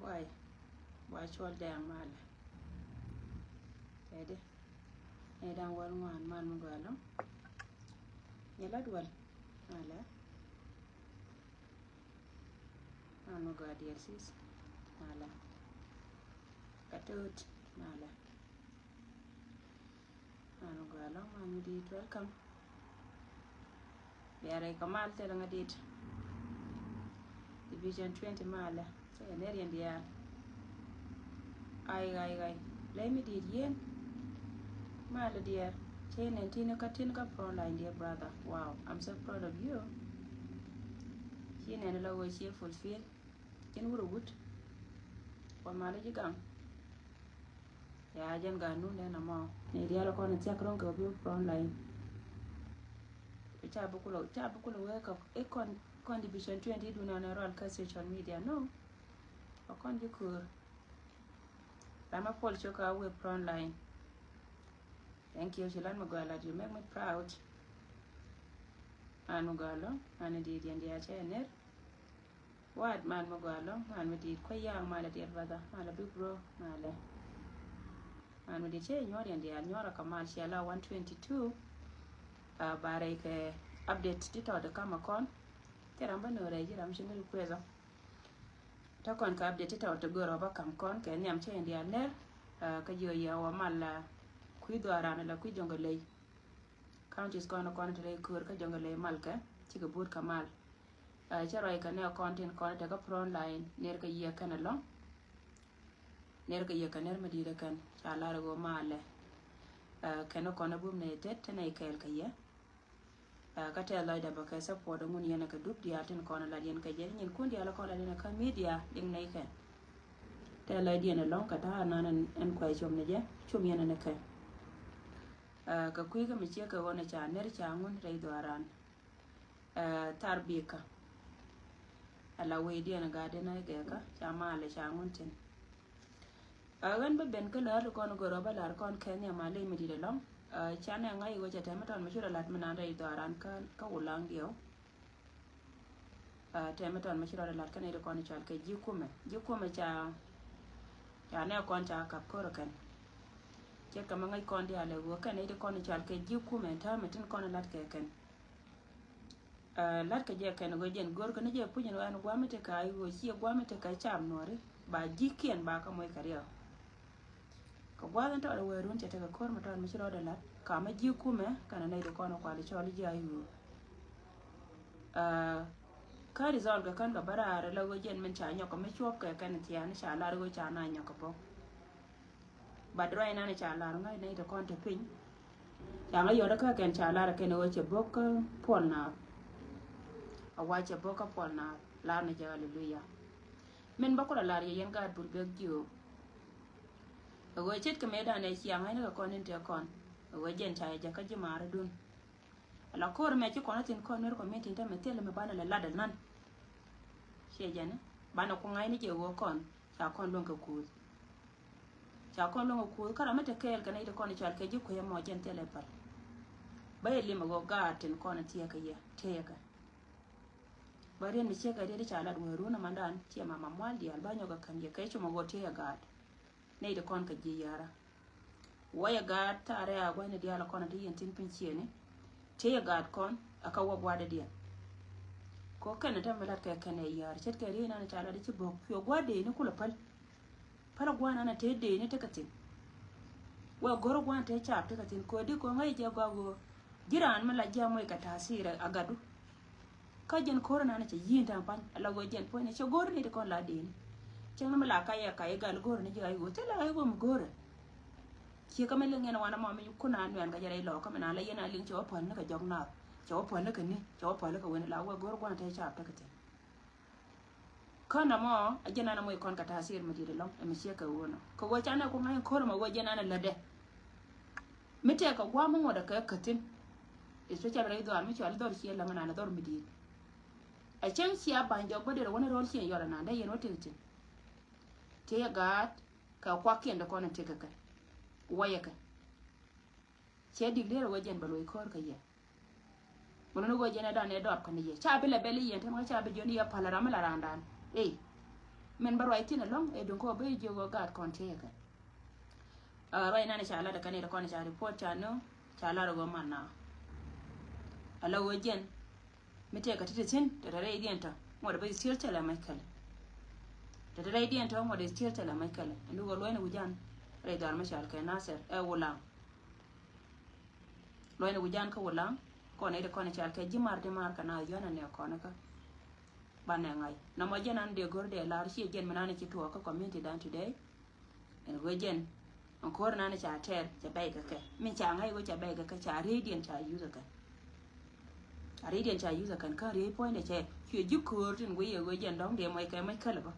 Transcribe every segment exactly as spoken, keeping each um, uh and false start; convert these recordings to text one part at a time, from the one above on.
Why? Why cɔl dɛɛŋ malɛ? Tɛdi. Ɛ da̱ŋ wäl ŋuan mal mi gɔaa lɔ̱ŋ. Nyɛ la dual malɛ. Mal mi gɔaa diɛl sis malɛ. Ka to̱t malɛ. Mal mi gɔaa lɔ̱ŋ, mal mi di̱i̱t, welcome. Bia rɛy kɛ mal thilɛ ŋa dit. Division twenty malɛ. Cɛ kɛ nɛr yɛn diaal. Ay, ay, ay. Lɛy mi dit yɛn. Malɛ diɛɛr. Cɛ yɛn nɛn tin kä tin kä front line, dear brother. Wow, I'm so proud of you. Ci nɛn la wä ci fulfill. Cin wurɛ wut. Wa malɛ ji̱ gaŋ. Ya jɛn gaat nundɛ na mɔ. Ni diaal kɔn thiak rɔŋ kɛ bi front line. Ca bi kulɛ, ca bi kulɛ wee kɛ i kɔn, kɔn division twenty dun an rual kä social media, no. Ɔ kɔn ji̱ kuur. Ram a pol cok a wee front line. Thank you, ci lan mi gɔaa lat, you make me proud. An mi gɔaa lɔ, an di diɛn diaal cɛ nɛr. Wat mal mi gɔaa lɔ̱ŋ, mal mi di̱i̱t, kuɛ ya̱a̱ŋ malɛ diɛt, brother, malɛ big bro, malɛ. Mal mi di̱i̱t, cɛ nyuɔr yɛn diaal, nyuɔr a kɛ mal, ciɛ la one twenty-two. Ba rɛy kɛ update ti tɔt kamɛ kɔn. Thil ram bä nöörɛ ji̱ ram ci ni request ɔ. Tɔ kɔn kɛ update ti tɔt ti gör ɔ bä kam kɔn kɛ nhiam cɛ yɛn diaal nɛr. Kä jiɔ yɛ wä mal la kui̱ dhɔaran la kui̱ jɔŋ kɛ ley. Counties kɔn kɔn te rɛy köör kä Jonglei mal kɛ, cikɛ buut kä mal. Cɛ ruac kɛ nɛ kɔn tin kɔn te kä front line, ner kɛ yiëë kɛn ɛlɔ̱ŋ. Ner kɛ yiëë kɛ ner mi di̱i̱t ɛ kɛn ca lar ɛ ɣöö malɛ. Kɛn kɔn ɛ bum nɛ tet te nɛ kɛɛl kɛ yɛ. Kä tɛth lɔcdɛ bä kɛ support ɛ ŋun yɛn ɛ kɛ dup diaal tin kɔn ɛ lat yɛn kɛ jɛ nyin kun diaal ɛ kɔn lat yɛn ɛ kä media liŋ nɛ kɛn. Tɛth lɔcdiɛn ɛlɔ̱ŋ kɛ ta̱a̱ nan ɛn kuay com ni jɛ, com yɛn ɛn ɛ kɛ. Kɛ kui̱ kä mi ciek kɛ ɣɔn ɛ ca ner ca ŋun rɛy dhɔaran. Thar bikä. Ala wecdiɛn ɛ gatdɛ na gɛkä ca malɛ ca ŋun tin. Ɣän bä ben kä lär ti kɔn gör ɔ bä lar kɔn kɛn nhiam a ley mi di̱t ɛlɔ̱ŋ. Ca nɛ ŋa̱c i̱ wecɛ tɛmɛ tɔn mi ci rɔ lat mi nan rɛy dhɔaran kä wulaŋ diɛw. Tɛmɛ tɔn mi ci rɔ lat kä nɛy ti kɔn i̱ cɔal kɛ ji̱ kumɛ. Ji̱ kumɛ ca, ca nɛ kɔn ca kap kör kɛn. Ce̱tkɛ mi ŋäc kɔn diaal ɛ ɣöö kɛn nɛy ti kɔn i̱ cɔal kɛ ji̱ kumɛ täämɛ tin kɔn i̱ lat kɛ kɛn. Lat kɛ jɛ kɛn ɣöö jɛn görkɛ ni jɛ puc in ɣän gua̱a̱m i̱ ti ka i̱ ɣöö ciɛ gua̱a̱m i̱ ti ka cam nuɔ̱ɔ̱ri ba ji̱kiɛn ba kä moc kɛ riɛw. Kɛ gua̱a̱th in tɔɔt ɛ wee run cɛ tekɛ ko̱r mi tɔɔt mi ci rɔɔdɛ la̱t ka mi ji̱ kumɛ kɛnɛ nɛy ti kɔn ɛ kual i̱ cɔl i̱ ji̱ a i̱ ɣöö. Kä result kɛ kän kɛ bä raar ɛ la ɣöö jɛn min ca nyɔk kɛ mi cuɔp kɛ kɛn thia̱a̱n ca lar ɣöö ca na nyɔk kɛ bä. But right now ca lar ŋa̱c nɛy ti kɔn te piny. Ca ŋa̱c yɔt kä kɛn ca lar kɛn ɣöö cɛ bä kä puɔl naath. A wa cɛ bä kä puɔl naath lar ni jɛ, hallelujah. Min bä kulɛ lar yɛ yɛn gaat bur bek jiök. Ɛ ɣöö ce̱tkɛ mëëdan ɛ ciaŋ ɣäcnikɛ kɔn in tëë kɔn. Ɛ ɣöö jɛn ca yɛ jäkä ji̱ maarädun. Ala ko̱r mɛ ci kɔn a thi̱n kɔn ner kɔn min tin te mɛ thilɛ mɛ banɛ lɛ lat ɛ nan. Ciɛ jɛn banɛ ku ŋa̱cni jɛ ɣöö kɔn ca kɔn luäŋ kɛ kuuth. Ca kɔn luäŋ kɛ kuuth kä ram mi te kɛɛl kɛ nɛy ti kɔn i̱ cɔal kɛ ji̱ kui̱ ɛmɔ jɛn thilɛ päl. Bä yɛ lim ɛ ɣöö gaat tin kɔn a thiɛɛk kɛ yɛ tëëkɛ. Bä riet mi ciek kɛ riet i̱ ca lat wee run amandan ciɛ mama mual diaal bä nyɔk kɛ kän yɛ kɛ cum ɛ ɣöö tëë yɛ gaat. Nɛy ti kɔn kɛ ji̱ yäärä. Wä yɛ gaat thaarɛ a gua̱cni diaal kɔn a ti yɛn thi̱n piny ciëëni. Tëë yɛ gaat kɔn a kä wä gua̱dɛ diɛn. Kɛ kɛn a tɛm mi lat kɛ kɛn ɛ yäär ce̱tkɛ riet inan ca lat i̱ ci bo̱k piɔ gua̱dɛ ni kulɛ päl. Pälä gua̱a̱n an a te dee ni tekɛ thi̱n. Wä go̱r gua̱a̱n te caap tekɛ thi̱n ko̱di ko̱ ŋäc jɛ gɔak ɣöö ji̱ raan mi la ji̱ a moc kɛ ta̱a̱ thi̱i̱rɛ a gatdu. Kä jɛn ko̱r nan cɛ yi̱i̱n ta̱a̱ pa̱ny a la ɣöö jɛn puɔ̱ny cɛ go̱r ni ti kɔn la dee ni. Cäŋ ni mi la kac ɛ kac i̱ gal go̱r ni ji̱ a i̱ ɣöö thilɛ ɣa̱c ɣöö mi go̱rɛ. Ciɛ kä mi liŋ ɛn wanɛ mɔ mi kun a nuɛn kɛ jɛ rɛy lɔɔkä mi na la yɛn a liŋ cɛ wä päl ni kɛ jɔk naath cɛ wä päl ni kɛ ni cɛ wä päl ni kɛ wen la wä go̱r gua̱a̱n te caap tekɛ thi̱n. Kä nɔmɔ a jɛn an a moc kɔn kɛ ta̱a̱ thi̱i̱r mi di̱i̱t ɛlɔ̱ŋ ɛ mi ciek kɛ ɣöö nɔ kɛ ɣöö canɛ ku ŋa̱c ko̱r ɛmɔ ɣöö jɛn an a lätdɛ. Mi tɛk kɛ gua̱a̱m mi ŋuɔ̱t ɛ kɛ käthin. Especially rɛy dhɔaar mi cɔal dhɔr ciɛ läŋ an a dhɔr mi di̱i̱t. Ɛ cäŋ cia ba̱ny jɔk bä derɛ wä ni ro̱l ciɛ yɔl ɛnan dee yɛn wä tëk thi̱n. Tëë yɛ gaat kɛ kuakiɛn dee kɔn in tëk kɛ kɛ. Wä yɛ kɛ. Cɛ dik lier ɛ wä jɛn bɛ loc ko̱r kɛ yɛ. Mun ni go̱o̱r jɛn ɛ dan ɛ dɔap kɛn yɛ ca bi lɛ bɛl i̱ yɛn tɛn wä ca bi jiɔn i̱ yɛ pal ram mi la randan. Ey. Min bä ruac thin ɛlɔ̱ŋ ɛ duŋ kɔ bä jiök ɣöö gaat kɔn tëëkɛ. Ruac nan ca lat ɛ kɛn ɛ kɔn ca report ca nöö ca lat ɛ ɣöö man na. Ala ɣöö jɛn mi tëëkɛ ti ti thi̱n te te rɛydiɛn tɔ ŋuɔ̱t ɛ bä still thilɛ mac kɛlɛ. Te te rɛydiɛn tɔ ŋuɔ̱t ɛ still thilɛ mac kɛlɛ. Ɛn duŋ ɣöö luɔ̱ny ni wi̱can rɛy dhɔaar mi cɔal kɛ Nasir ɛ Wulaŋ. Luɔ̱ny ni wi̱can kä Wulaŋ kɔn ɛ ti kɔn ɛ cɔal kɛ ji̱ mar ti mar kɛ na yɔ̱n ɛ nɛ kɔn kä. Banɛ ŋa̱c nɔmɔ jɛn an dee go̱r dee lar ciɛ jɛn mi nan ci tuɔɔk kä community dan today. Ɛn ɣöö jɛn ɛn ko̱r nan ca tɛɛr ca bɛy kɛ kɛ min ca ŋa̱c ɣöö ca bɛy kɛ kɛ ca rieydiɛn ca yuth kɛ kɛ. Ca rieydiɛn ca yuth kɛ kɛ kä riey puɔ̱nydɛ cɛ cuɛ ji̱ ko̱r tin wee yɛ ɣöö jɛn dɔ̱ŋ dee mɔc kɛ mɔc kälɛ bä.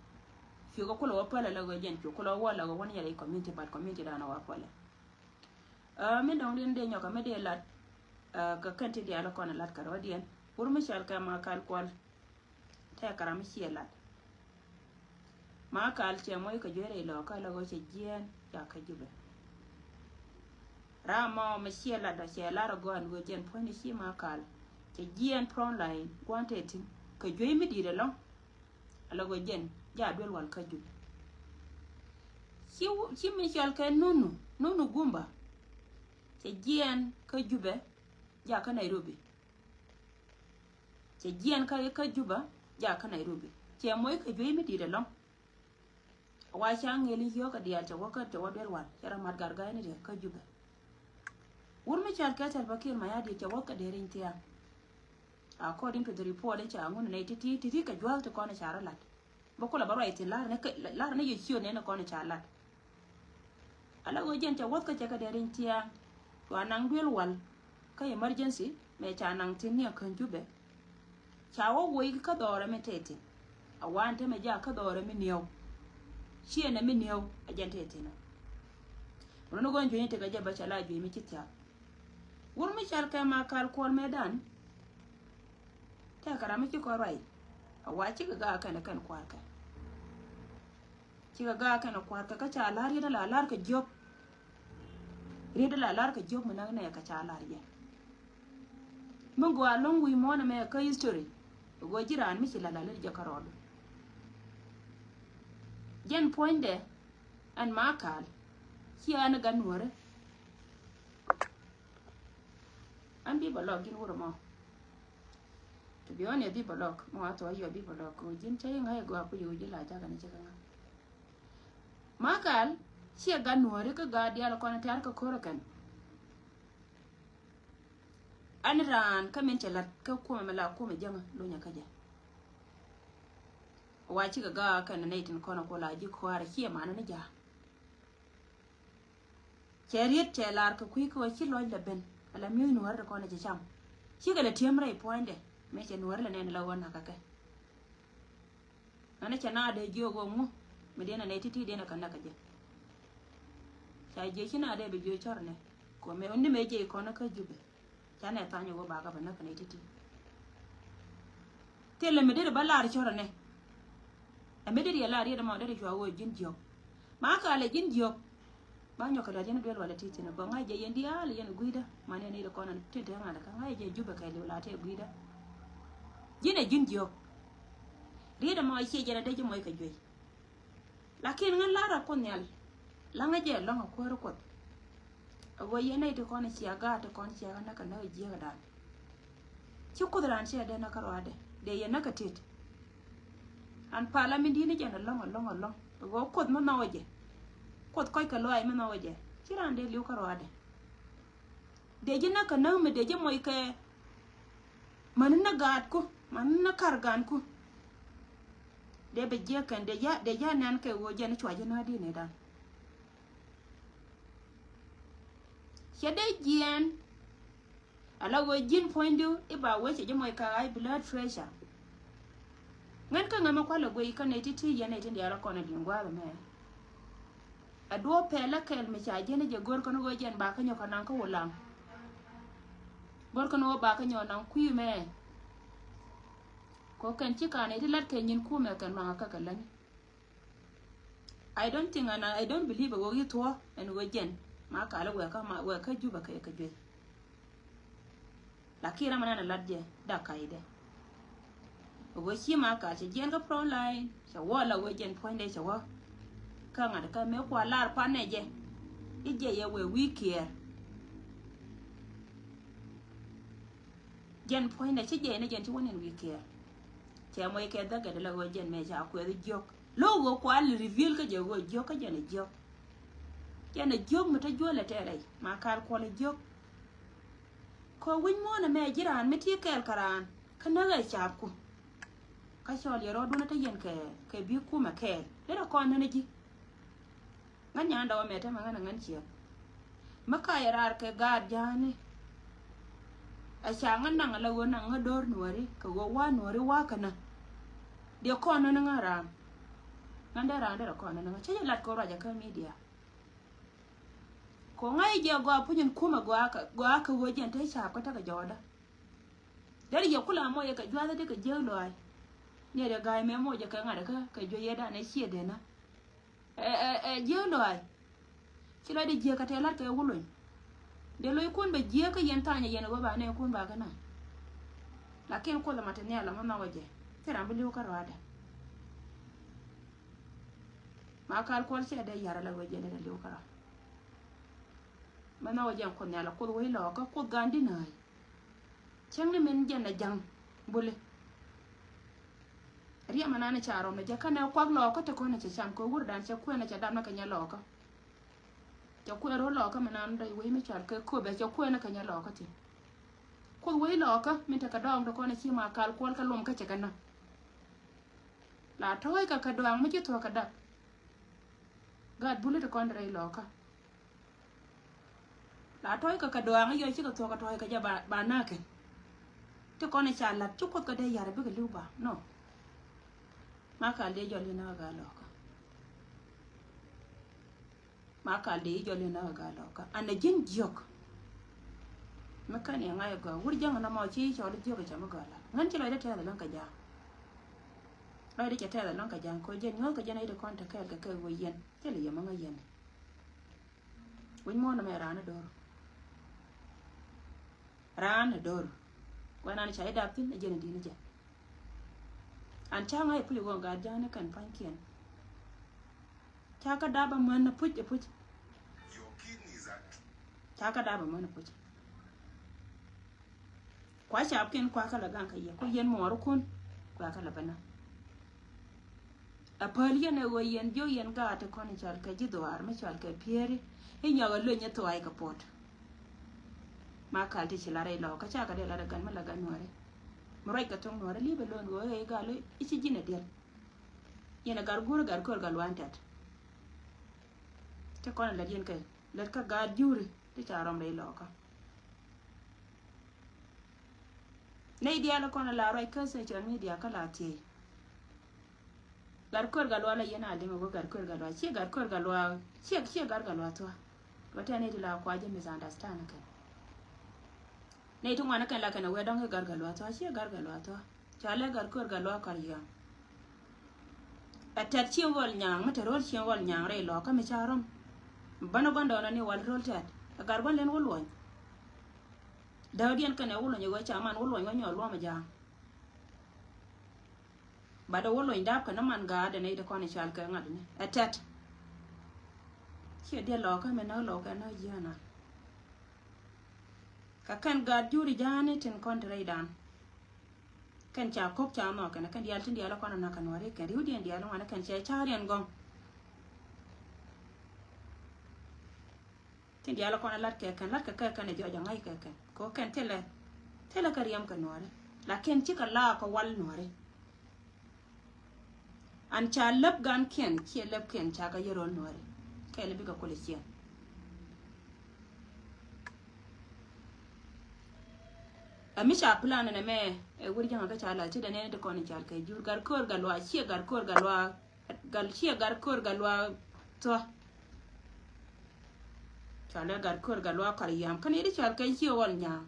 Cuɛ kɛ kulɛ wä pälɛ la ɣöö jɛn cuɛ kulɛ wä wä la ɣöö wä ni yɛ rɛy community but community dan wä pälɛ. Min dɔ̱ŋ din dee nyɔkɛ mi dee lat kɛ kɛn ti diaal kɔn lat kɛ rɔ̱diɛn wur mi cɔal kɛ ma kal kuɔl. Tɛkɛ ram mi ciɛ lat. Ma kal cɛ moc kɛ juey rɛy lɔɔkä la ɣöö cɛ jiɛɛn ca kä Jubɛ. Ram mɔ mi ciɛ lat dɔ cɛ lar agɔaa ni ɣöö jɛn puɔ̱ny ni ci ma kal cɛ jiɛɛn front line gua̱n tɛ thi̱n kɛ juey mi di̱i̱t ɛlɔ̱ŋ. Ala ɣöö jɛn ja duel wal kä Jubɛ. Ci, ci mi cɔal kɛ Nunu, Nunu Gumba cɛ jiɛɛn kä Jubɛ ja kä Nairobi. Cɛ jiɛɛn kä, kä Juba ja kä Nairobi. Cɛ moc kɛ juey mi di̱i̱t ɛlɔ̱ŋ. Wa ca ŋëël in yio̱o̱k kɛ diaal cɛ wä kä, cɛ wä duel wal cɛ rɔ mat gat ga̱a̱c ni riɛk kä Juba. Wur mi cɔal kɛ Salva Kiir Mayardit cɛ wä kɛ dee riny thia̱a̱ŋ. According to the report in ca ŋun nɛy ti̱ti̱, ti̱ti̱ kɛ jua̱th ti kɔn ca rɔ lat. Bä kulɛ bä ruac thi̱n lar ni, lar ni yɛ ciöt nɛn kɔn ca lat. Ala ɣöö jɛn cɛ wäth kä cɛ kɛ dee riny thia̱a̱ŋ. Cua naŋ duel wal kä emergency mɛ ca naŋ thi̱n ni a kän Jubɛ. Ca wä woc kä dhɔrɛ mi tɛthin. A wan te mɛ ja kä dhɔrɛ mi niɛw. Ciɛ nɛ mi niɛw a jɛn tɛthin. Wun ni gɔn jueny tekɛ jɛ bä cɛ la jueny mi ci thia̱a̱ŋ. Wur mi cɔal kɛ ma kal kuɔl mɛ dan. Tɛkɛ ram mi ci kɔn ruac. A wa cikɛ gaak kɛn kɛn kua̱rkɛ. Cikɛ gaak kɛn kua̱rkɛ kä ca la̱r yet ala la̱r kɛ jiök. Riet ala la̱r kɛ jiök mi näk nɛ kɛ ca la̱r yɛ. Mi gɔaa lo̱ŋ wi̱i̱ muɔ̱ɔ̱n ɛmɛ kä history. Gɔaa ji̱ raan mi ci la̱r la̱r jɛ kärɔɔdu. Jɛn puɔ̱nydɛ ɛn ma kal. Ci ɛn gan nuɔ̱ɔ̱rä. An bi bɛ lɔk ji̱n wurɛ mɔ. To be honest, bi bɛ lɔk mɔ a thɔ yɔ bi bɛ lɔk kɛ ji̱n cä yi ŋa̱c gɔaa ku yɛ ji̱ la jakä ni cä kä ŋa̱c. Ma kal ciɛ gat nuɔ̱ɔ̱ri kä gat diaal kɔn tɛ̈r kä ko̱r kɛn. An raan kä min cɛ lat kä kumɛ mi la kumɛ jäŋä lunyɛ kä jɛ. Wa cikɛ gaa kɛn nɛy tin kɔn ku la ji̱ kua̱r ciɛ manɛ ni ja̱a̱. Cɛ riet cɛ lar kɛ kui̱ kɛ ɣöö ci lɔc lɛ ben ala mi̱eth nuɔ̱ɔ̱ri ti kɔn ci cam. Cikɛ lɛ ti̱em rɛy puɔ̱nydɛ mëë cɛ nuɔ̱ɔ̱ri lɛ nɛn la ɣöö nakä kɛ. Ɣän cɛ na dee jiök ɣöö ŋu mi diɛn a nɛy ti̱ti̱ diɛn a kɛ näk kɛ jɛ. Ca jiök ci na dee bi jiök cɔr nɛ kɛ ɣöö mëë ni mëë jiɛc kɔn kä Jubɛ. Canɛ thany wä bakä bä näk kɛ nɛy ti̱ti̱. Thilɛ mi deri bä lar cɔrɛ nɛ. Ɛ mi deri yɛ lar yet ɛmɔ deri cua wä ji̱n jiɔk. Ma kalɛ ji̱n jiɔk. Ba nyɔk kɛ lar yɛn duel walɛ ti̱ti̱ ni bä ŋa̱c jɛ yɛn diaal yɛn gui̱dä. Man yɛn iri kɔn tin te ŋa̱n kä ŋa̱c jɛ Jubɛ kɛɛliw la te gui̱dä. Ji̱n ɛ ji̱n jiɔk. Riet ɛmɔ ɛ ciɛ jɛn ɛ dee ji̱ mɔc kɛ juey. Lakin ŋän la̱rä Kuoth Nhial. Laŋä jɛ lɔ̱ŋ a kuäär Kuoth. A ɣöö yɛn nɛy ti kɔn cia gaat ti kɔn cia kä näk kɛ näk jiäkädan. Ci Kuoth raan cia dee näk kä ruaadɛ dee yɛ näk kɛ tit. An pala min di̱t ni jɛn a lɔ̱ŋ a lɔ̱ŋ a lɔ̱ŋ a ɣöö Kuoth mi nhɔk jɛ. Kuoth kɔc kɛ luaac mi nhɔk jɛ ci raan dee li̱w kä ruaadɛ. Dee ji̱ näk kɛ näk mi dee ji̱ moc kɛ mäni ni gaatku mäni ni kar gaanku. Dee bɛ jiɛk kɛn dee ji̱ dee ji̱ a nɛn kɛ ɣöö jɛn cua ji̱ näk di̱t ni dan. Cɛ dee jiɛɛn. Ala ɣöö ji̱n puɔ̱nydu i̱ ba wee cɛ ji̱ mɔc ka high blood pressure. Ŋän kä ŋämɛ kualɛ guiy kä nɛy ti̱ti̱ yɛn nɛy tin diaal a kɔn a di̱n gua̱a̱th ɛmɛ. A duɔ̱ɔ̱p pɛl la kɛl mi ca jiɛn i̱ jɛ go̱r kɛn ɣöö jɛn ba kä nyɔk kɛ naŋ kä wulaŋ. Go̱r kɛn ɣöö ba kä nyɔk naŋ kui̱ mɛ. Kɔ kɛn ci ka nɛy ti lat kɛ nyin kumɛ kɛn maŋ a kä kɛ läni. I don't think and I don't believe a ɣöö i̱ thuɔ̱ɔ̱ ɛn ɣöö jɛn ma kalä wɛɛkä ma wɛɛkä Jubɛ kɛ kɛ juey. Lakin ram ɛn lat jɛ dak kaydɛ. Ɣöö ci Makal cɛ jiɛn kä front line, cɛ wä la ɣöö jɛn puɔ̱nydɛ cɛ wä. Kä ŋa̱t kä mëë kua lar pan nɛ jɛ i̱ jɛ yɛ wee wi̱i̱ kiɛɛr. Jɛn puɔ̱nydɛ ci jɛ ni jɛn ci wä ni̱n wi̱i̱ kiɛɛr. Cɛ mɔc kɛ dhäkɛ dee la ɣöö jɛn mëë ca kuɛth jiök. Lo̱k ɣöö kua li reveal kä jɛ ɣöö jiök kä jɛn ɛ jiök. Jɛn ɛ jiök mi te juɔlɛ tɛɛrɛ Makal Kuɔl ɛ jiök. Kɛ wi̱c muɔ̱ɔ̱n ɛmɛ ji̱ raan mi ti kɛɛl kɛ raan kä näk ɛ caapku. Kä cɔl yɛ rɔɔdun ɛ te yɛn kɛ kɛ bi kumɛ kɛɛl derɛ kɔn nän ɛ ji̱. Ŋän nyan dɔw ɛmɛ te mɛ ŋän ɛ ŋän ciɛk. Mi ka yɛ raar kɛ gaat ja̱a̱ni. Ɛ ca ŋän naŋ ɛ la ɣöö naŋ ŋä do̱r nuɔ̱ɔ̱ri kɛ ɣöö wa̱a̱ nuɔ̱ɔ̱ri wa̱a̱ känä. Diɛ kɔn nän ɛ ŋän raan. Ŋän dee raan derɛ kɔn nän ɛ ŋän cä jɛ lat kɛ ruacɛ kä media. Kɛ ŋa̱c jɛ gɔaa puc in kumɛ gɔaa kɛ gɔaa kɛ ɣöö jɛn te caap kä tekɛ jɔɔda. Derɛ yɛ kula mɔ yɛ kɛ juathä ti kɛ jiäk lɔaac. Ni rɛ ga̱a̱c mɛ mɔ jɛ kɛ ŋa̱t kä kɛ juey yɛ danɛ ciɛ denä. Ɛ ɛ ɛ jiäk lɔaac. Ci lɔcdɛ jiäk kɛ tɛɛ la̱t kɛ wä lony. Dee loc kun bɛ jiäk kä yɛn tha̱a̱nyɛ yɛn ɛ wä ba nɛ kun ba kä na. Lakin kuoth ɛmɔ te nhial ɛmɔ nhɔkɛ jɛ thil ram bi li̱w kä rɔaadɛ. Makal Kuɔl cɛ dee yar ala wee jɛn dee liw kara. Mɛ nhɔk jɛn kuoth nhial kuoth wee lɔɔkä kuoth gan di nääy. Cäŋ ni min jɛn a ja̱ŋ buli. Riɛm anan ca rɔm ni jɛ kä nɛ kuak lɔɔkä ti kɔn cɛ cam kɛ wur dan cɛ kuɛn cɛ dam ni kɛ nyɛ lɔɔkä. Cɛ kuɛn rɔ lɔɔkä mi nan dɔy wee mi cual kɛ köpɛ cɛ kuɛn kɛ nyɛ lɔɔkä ti. Kuoth wee lɔɔkä min tekɛ dɔɔŋ ti kɔn ci Makal Kuɔl kɛ lom kä cɛ kɛ na. La tɔ̱ɔ̱c kɛ kɛ duaŋ mi ci thuɔ̱k kɛ dak. Gaat buli ti kɔn rɛy lɔɔkä. La tɔ̱ɔ̱c kɛ kɛ duaŋ yɔ cikɛ thuɔ̱k kɛ tɔ̱ɔ̱c kɛ jɛ ba, ba na̱a̱kɛ. Ti kɔn ca la̱t ci kuoth kɛ dee yar bikɛ li̱w ba nɔ. Makal dee jɔl in a ɣä gaat lɔɔkä. Makal dee i̱ jɔl in a ɣä gaat lɔɔkä an a ji̱n jiök. Mi kɛn iɛ ŋa̱c ɛ gɔaa wur jäŋ ɛn ɛmɔ ci i̱ cɔl i̱ jiök ɛ cɛ mi gɔaa la ŋän ci lɔcdä tɛth ɛlɔ̱ŋ kɛ ja̱a̱ŋ. Lɔcdä cɛ tɛth ɛlɔ̱ŋ kɛ ja̱a̱ŋ kɛ ɣöö jɛn nyuɔ̱th kɛ jɛn a i̱ ti kɔn te kɛɛl kɛ kɛ ɣöö yɛn thilɛ yɛ mi ŋäc yɛn. Wi̱c muɔ̱ɔ̱n ɛmɛ raan ɛ do̱r. Raan ɛ do̱r. Kuɛ nan ca i̱ dap thi̱n ɛ jɛn ɛ di̱n ɛ jɛ. An ca ŋa̱c ɛ puc ɛ ɣöö gat ja̱a̱n ɛ kɛn pa̱nykiɛn. Ca kä dap amän apuc apuc. Ca kä dap amän apuc. Kua capkiɛn kua kä la gaŋ kä yɛ ku yɛn muɔɔrikun kua kä la bä na. A päl yɛn ɛ ɣöö yɛn jiök yɛn gaat ti kɔn i̱ cɔal kɛ ji̱ dhuaar mi cɔal kɛ pieri i̱ nyɔk a luny i̱ thua̱a̱c kɛ puɔt. Makal ti ci lar i̱ lɔɔkä ca kɛ dee lar i̱ gan mi la gan nuɔ̱ɔ̱ri. Mi ruac kɛ thuŋ nuɔ̱ɔ̱ri li̱p ɛ lo̱o̱n ɣöö ɣöö i̱ gal i̱ ci ji̱n ɛ diɛl. Yɛn a gat guur a gat köör gat lua̱a̱n tɛt. Ti kɔn a lät yɛn kɛ lät kä gaat juri ti ca rɔm rɛy lɔɔkä. Nɛy diaal kɔn a la ruac kä social media kä la thiey. Gat köör gat lua̱a̱ la yɛn a liŋ a wä gat köör gat lua̱a̱ ciɛ gat köör gat lua̱a̱ ciɛ ciɛ gat gat lua̱a̱ thua̱a̱. Wä tɛn nɛy ti la kua jɛ misunderstand kɛ. Nɛy ti ŋuan kɛn la kɛn a wee dɔ̱ŋ i̱ gat gat lua̱a̱ thua̱a̱ ciɛ gat gat lua̱a̱ thua̱a̱. Cua lɛ gat köör gat lua̱a̱ kɔr yɔ̱a̱ŋ. Ɛ tɛt cieŋ ɣɔl nyaaŋ mi te ro̱l cieŋ ɣɔl nyaaŋ rɛy lɔɔkä mi ca rɔm. Bänä gua̱ndɔɔŋni wal ro̱l tɛt ɛ gat gua̱n len wä luɔny. Dääkdiɛn kɛnɛ wä luɔny ɛ ɣöö ca man wä luɔny wä nyɔɔl luɔm ɛ ja̱a̱ŋ. Bat ɛ wä luɔny dap kɛ ni man gaat ɛ nɛy ti kɔn i̱ cal kɛ ŋa̱t ni ɛ tɛt. Ciɛ diɛ lɔɔkä mi näk lɔɔkä näk jiääna. Kɛ kɛn gaat juri ja̱a̱ni tin kɔn ti rɛydan. Kɛn ca ko̱k ca nhɔk kɛn kɛn diaal tin diaal kɔn a nak kɛ nuɔ̱ɔ̱ri kɛn ri̱wdiɛn diaal ŋuan kɛn cɛ ca̱riɛn gɔ̱ŋ. Tin diaal kɔn a lat kɛ kɛn lat kɛ kɛ kɛn a jɔc a ŋa̱c kɛ kɛn kɛ kɛn thilɛ thilɛ kɛ riɛm kɛ nuɔ̱ɔ̱ri. Lakin cikɛ laak kɛ wal nuɔ̱ɔ̱ri. An ca läp gankiɛn ciɛ läpkiɛn ca kɛ yɛ ro̱l nuɔ̱ɔ̱ri. Kɛɛl bikɛ kulɛ ciɛn. Ɛ mi ca plan ɛn ɛmɛ ɛ wur jäŋä kä ca la ti dɛ nɛn ti kɔn i̱ cal kɛ jur gat köör gat luaak ciɛ gat köör gat luaak. Gat ciɛ gat köör gat luaak thua̱. Ca lɛ gat köör gat luaak kɔr yam kä ni ti cal kɛ ciɛ ɣɔl nyaam.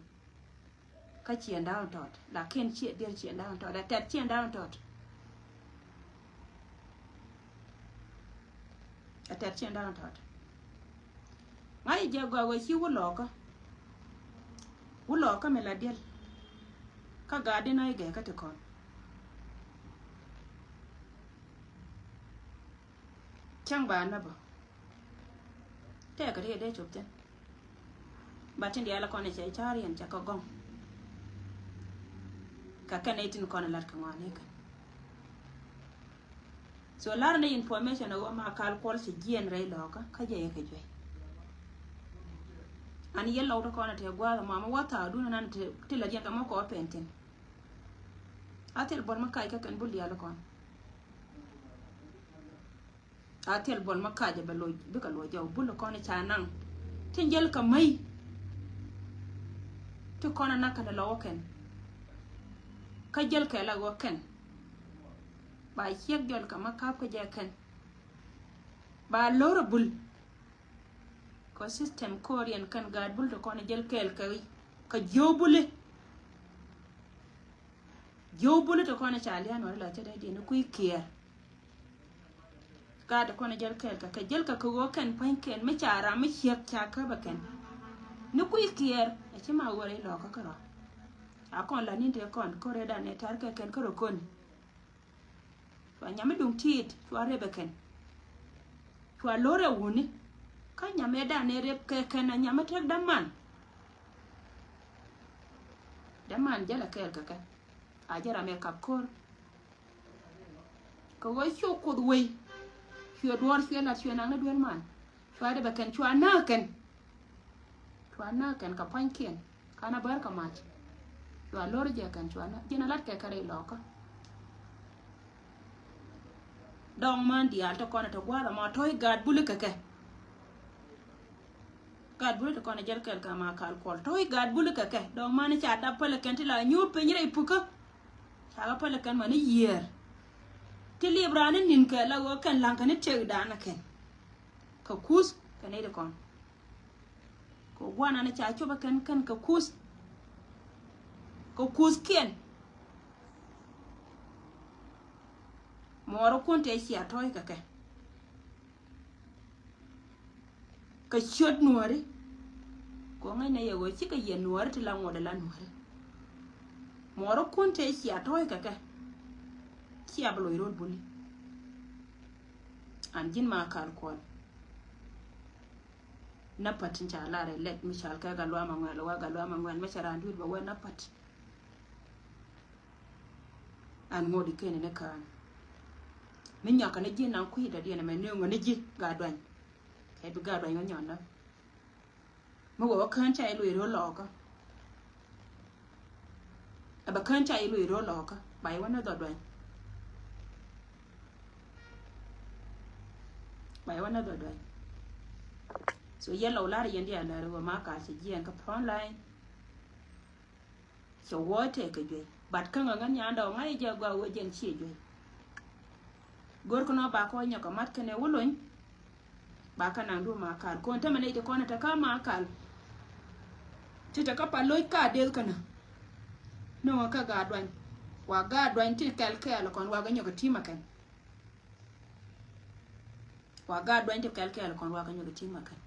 Kä ciɛ da̱a̱n tɔt lakin ciɛ dier ciɛ da̱a̱n tɔt a tɛt ciɛ da̱a̱n tɔt. A tɛt ciɛ da̱a̱n tɔt. Ŋa̱c jɛ gɔaa wee ci wä lɔɔkä. Wä lɔɔkä mi la diɛl. Kä gaat di nɔy gɛɛ kä ti kɔn. Cäŋ ba näbä. Tɛɛkɛ ri dee cop thi̱n. Ba tin diaal kɔn cɛ ca̱r yɛn cɛ kɛ gɔŋ. Kɛ kɛn nɛy tin kɔn lat kɛ ŋɔaani kɛn. So lar ni information a wä ma kal kuɔl ci jiɛn rɛy lɔkä kä jɛ yɛ kɛ juey. An yɛ lɔw ti kɔn a tɛ gua̱a̱th a mama wä thaak dun anan ti la jiɛn kɛ mɔ kɔ pɛn tin. A thil buɔl ma kac kä kɛn bul diaal kɔn. A thil buɔl ma kac bɛ loc bikɛ loc jɔw bul kɔn ca naŋ. Tin jäl kɛ mäy. Ti kɔn a nak kɛn lɔwä kɛn. Kä jäl kɛ la wä kɛn. Ba ciek jɔl kɛ ma kap kä jɛ kɛn. Ba lor a bul. Kɔ system ko̱r yɛn kɛn gaat bul ti kɔn jäl kɛɛl kɛ, kɛ jiöw buli. Jiöw buli ti kɔn ca lian wä ri la cɛ dee diɛn kui̱ kiɛɛr. Gaat ti kɔn jäl kɛɛl kɛ, kɛ jäl kɛ kɛ ɣöö kɛn pua̱nykiɛn mi ca ram mi ciek ca käbä kɛn. Ni kui̱ kiɛɛr a ci ma wä rɛy lɔkä kärɔa. A kɔn la ni̱n ti kɔn ko̱r ɛ dan ɛ tar kɛ kɛn kärɔ kɔn. Cua nyam mi duŋ ti̱i̱t cua rep ɛ kɛn. Cua lo̱r ɛ wuni. Kä nyam ɛ dan ɛ rep kɛ kɛn a nyam mi tek däman. Däman jälɛ kɛɛl kɛ kɛ. A jɛ ram ɛ kap ko̱r. Kɛ ɣöö cu kuoth wei. Cuɛ duɔ̱ɔ̱r cuɛ lat cuɛ naŋ ni duel man. Cua rep ɛ kɛn cua nääk kɛn. Cua nääk kɛn kɛ pua̱nykiɛn. Kan a bär kɛ mac. Cua lo̱r jɛ kɛn cua nääk. Ji̱n a lat kɛ kɛ rɛy lɔkä. Dɔŋ män diaal ti kɔn a te gua̱a̱th ɛmɔ tɔ̱ i̱ gaat buli kɛ kɛ. Gaat buli ti kɔn a jäl kɛl kɛ ma kal kuɔl tɔ̱ i̱ gaat buli kɛ kɛ. Dɔŋ män i̱ ca dap päl kɛn ti la nyuur piny rɛy pukä. Ca kɛ päl kɛn män i̱ yiëër. Ti liep raan i̱ ni̱n kɛ la ɣöö kɛn la̱ŋ kɛn i̱ tëëk daanä kɛn. Kɛ kuth kɛn i̱ ti kɔn. Kɛ guanan ca copɛ kɛn kɛn kɛ kuth. Kɛ kuthkiɛn. Muɔɔrä kun tëë cia tɔ̱ɔ̱c kɛ kɛ. Kɛ ciöt nuääri. Kɛ ŋäcnɛ yɛ ɣöö cikɛ yɛ nuääri ti la ŋuɔ̱t ala nuääri. Muɔɔrä kun tëë cia tɔ̱ɔ̱c kɛ kɛ. Cia bi loc ro̱l buli. An ji̱n ma kal kuɔl. Näpät in ca lar ilɛt mi cal kɛ Gatluak Maŋuɛl wä Gatluak Maŋuɛl mi cɛ raan dui̱t bɛ wä näpät. An ŋot i̱ keni ni kaan. Mi nyɔakɛ ni ji̱ naŋ kui̱ dɔ̱diɛn ɛmɛ ni ŋɔ ni ji̱ Gatduany. Kɛ bi Gatduany wä nyɔn däk. Mi wä wä kään ca i̱ luc ro̱l lɔɔkä. Ɛ bɛ kään ca i̱ luc ro̱l lɔɔkä ba i̱ wä ni dhɔduany. Ba i̱ wä ni dhɔduany. So yɛn lɔw lar yɛn diaal lar wä ma kal cɛ jiɛɛn kä front line. Cɛ wä tɛk kɛ juey. But kä ŋä ŋän nyan dɔw ŋa̱c jɛ gɔaa wä jɛn ciɛ juey. Go̱r kä nɔ ba kɔ nyɔk kɛ mat kɛnɛ wä lony. Ba kä naŋ du ma kal. Kɔn tämɛ nɛy ti kɔn ɛ te kä ma kal. Ti te kä pa loc ka deth känä. No̱ŋä kä Gatduany. Wa Gatduany ti kɛl kɛɛl kɔn wa gɛ nyɔk kɛ ti̱mä kɛn. Wa Gatduany ti kɛl kɛɛl kɔn wa gɛ nyɔk kɛ ti̱mä kɛn.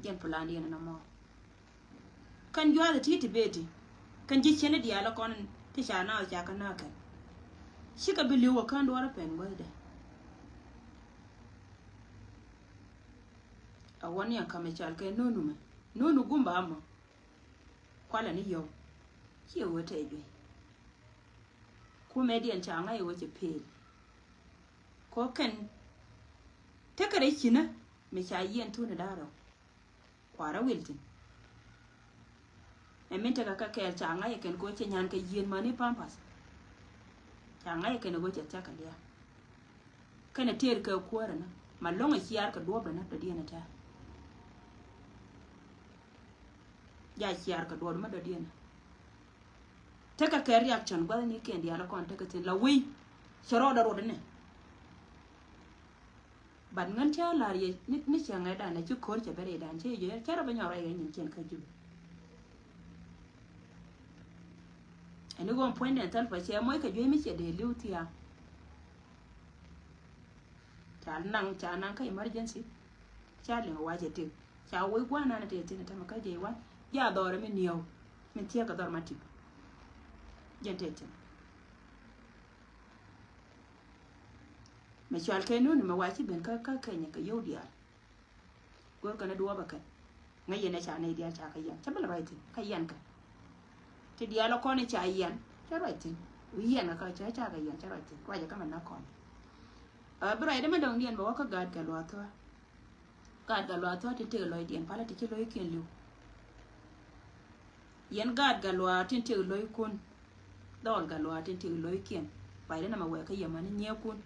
Jɛn plan diɛn nɔmɔ. Kɛn juath ti ti beti kɛn ji̱ ciɛn diaal kɔn ti ca na ca kä na kɛn. Cikɛ bi li̱w wä kän duɔrä pɛn guäthdɛ. A wä ni a kam i̱ cal kɛ nonu mɛ nonu gumba amɔ. Kualɛ ni yɔw ciɛ wee tɛ juey. Kumɛ diɛn ca ŋa̱c wee cɛ pel. Kɔ kɛn tekɛ rɛy cinä mi ca yiɛn thuni da̱rä. Kuarä wil thi̱n. Ɛ min tekɛ kɛ kɛɛl ca ŋa̱c ɛ kɛn kɛ ɣöö cɛ nyan kɛ yieen mäni pampas. Ca ŋa̱c ɛ kɛn ɛ ɣöö cɛ thia̱k kɛ lia̱a̱. Kɛnɛ tëër kɛ kuäärä ni ma lo̱ŋ ɛ ciaar kɛ duɔ̱ɔ̱pdɛ ni dɔ̱diɛn ɛ tɛ̈r. Ja ciaar kɛ duɔ̱ɔ̱pdɛ mi dɔ̱diɛn ɛ. Tekɛ kɛ reaction gua̱thni kiɛn diaal kɔn tekɛ thi̱n la wei. Cɛ rɔɔdɛ ruɔdɛ ni. But ŋän cä la̱r yɛ ni, ni cɛ ŋɛ̈tdan ɛ ci ko̱r cɛ bɛ rɛydan cä yɛ jɛ cä rɔ bɛ nyɔk rɛy kɛ nyin ciɛn kä Jubɛ. Ɛn ni ɣöö puɔ̱nydɛ thil pa cɛ moc kɛ juey mi cɛ dee li̱w thia̱a̱ŋ. Ca naŋ, ca naŋ kä emergency. Ca liŋ wa̱cɛ tëk ca wec gua̱a̱r nan tëë thi̱n ɛ tämɛ kä jɛ i̱ wa̱n. Ja dhɔr mi niɛw mi thiäk kɛ dhɔr ma tip. Jɛn tëë thi̱n. Mɛ cual kɛ nuni mɛ wa ci ben kä kä Kenya kɛ yio̱w diaal. Go̱r kɛn a duɔɔp a kɛn. Ŋäc yɛn ɛ ca nɛy diaal ca kɛ yian. Ca bä la ruac thi̱n kä yian kɛ. Ti diaal ɔ kɔn ɛ ca yian. Ca ruac thi̱n. Wi̱i̱ yian kɛ kä ca ca kɛ yian ca ruac thi̱n. Ruac ɛ kä mɛ na kɔn. Ɛ bi ruac dɛ mɛ dɔŋdiɛn bɛ wä kä gaat kɛ luath thua. Gaat kɛ luath thua tin tëë lɔcdiɛn palä ti ci lo̱ckiɛn li̱w. Yɛn gaat kɛ luath tin tëë lo̱ckun. Dhɔl kɛ luath tin tëë lo̱ckiɛn. Ruac dɛ nɛmɛ wɛɛkä yɛ mani nyiɛɛkun.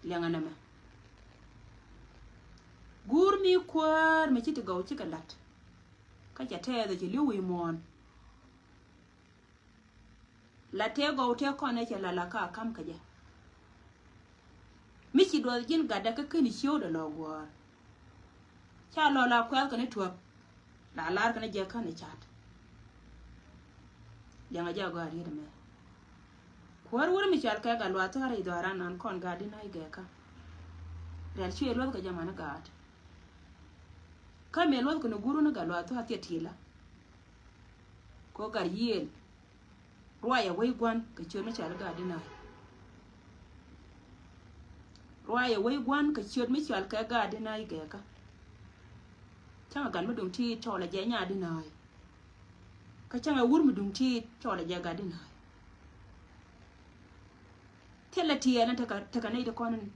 Liɛŋɛ nɛmɛ. Guur mi kuäär mi ci ti gɔw cikɛ lat. Kä cɛ tɛɛth ɛ cɛ li̱w wi̱i̱ muɔ̱ɔ̱n. La tëë gɔw tëë kɔn ɛ cɛ la la ka kam kä jɛ. Mi ci duɔth ji̱n gatdɛ kä keni ciöödɛ lɔ guɔ̱ɔ̱r. Ca lɔ la kuɛth kɛn i̱ tuäk. La lar kɛn i̱ jɛ kän i̱ cat. Liɛŋɛ jɛ a gɔaa riet ɛmɛ. Kuäär wur mi cɔal kɛ gat luath thɔaar i̱ dhɔaaran nan kɔn gat di na̱c gɛɛkä. Rial cuɛ luɔth kɛ jɛ mani gaat. Kä mëë luɔth kɛn i̱ gurun i̱ gat luath thɔaar thiɛ ti̱i̱lä. Kɛ ɣöö gat yiëël. Ruac ɛ wec gua̱n kɛ ciöt mi cɔal i̱ gaat di na̱c. Ruac ɛ wec gua̱n kɛ ciöt mi cɔal kɛ gaat di na̱c gɛɛkä. Cäŋ ɛ gat mi duŋ ti̱i̱t cɔɔl ɛ jɛ nyaa di na̱c. Kä cäŋ ɛ wur mi duŋ ti̱i̱t cɔɔl ɛ jɛ gat di na̱c. Thilɛ tiɛɛl ɛn tekɛ, tekɛ nɛy ti kɔn in.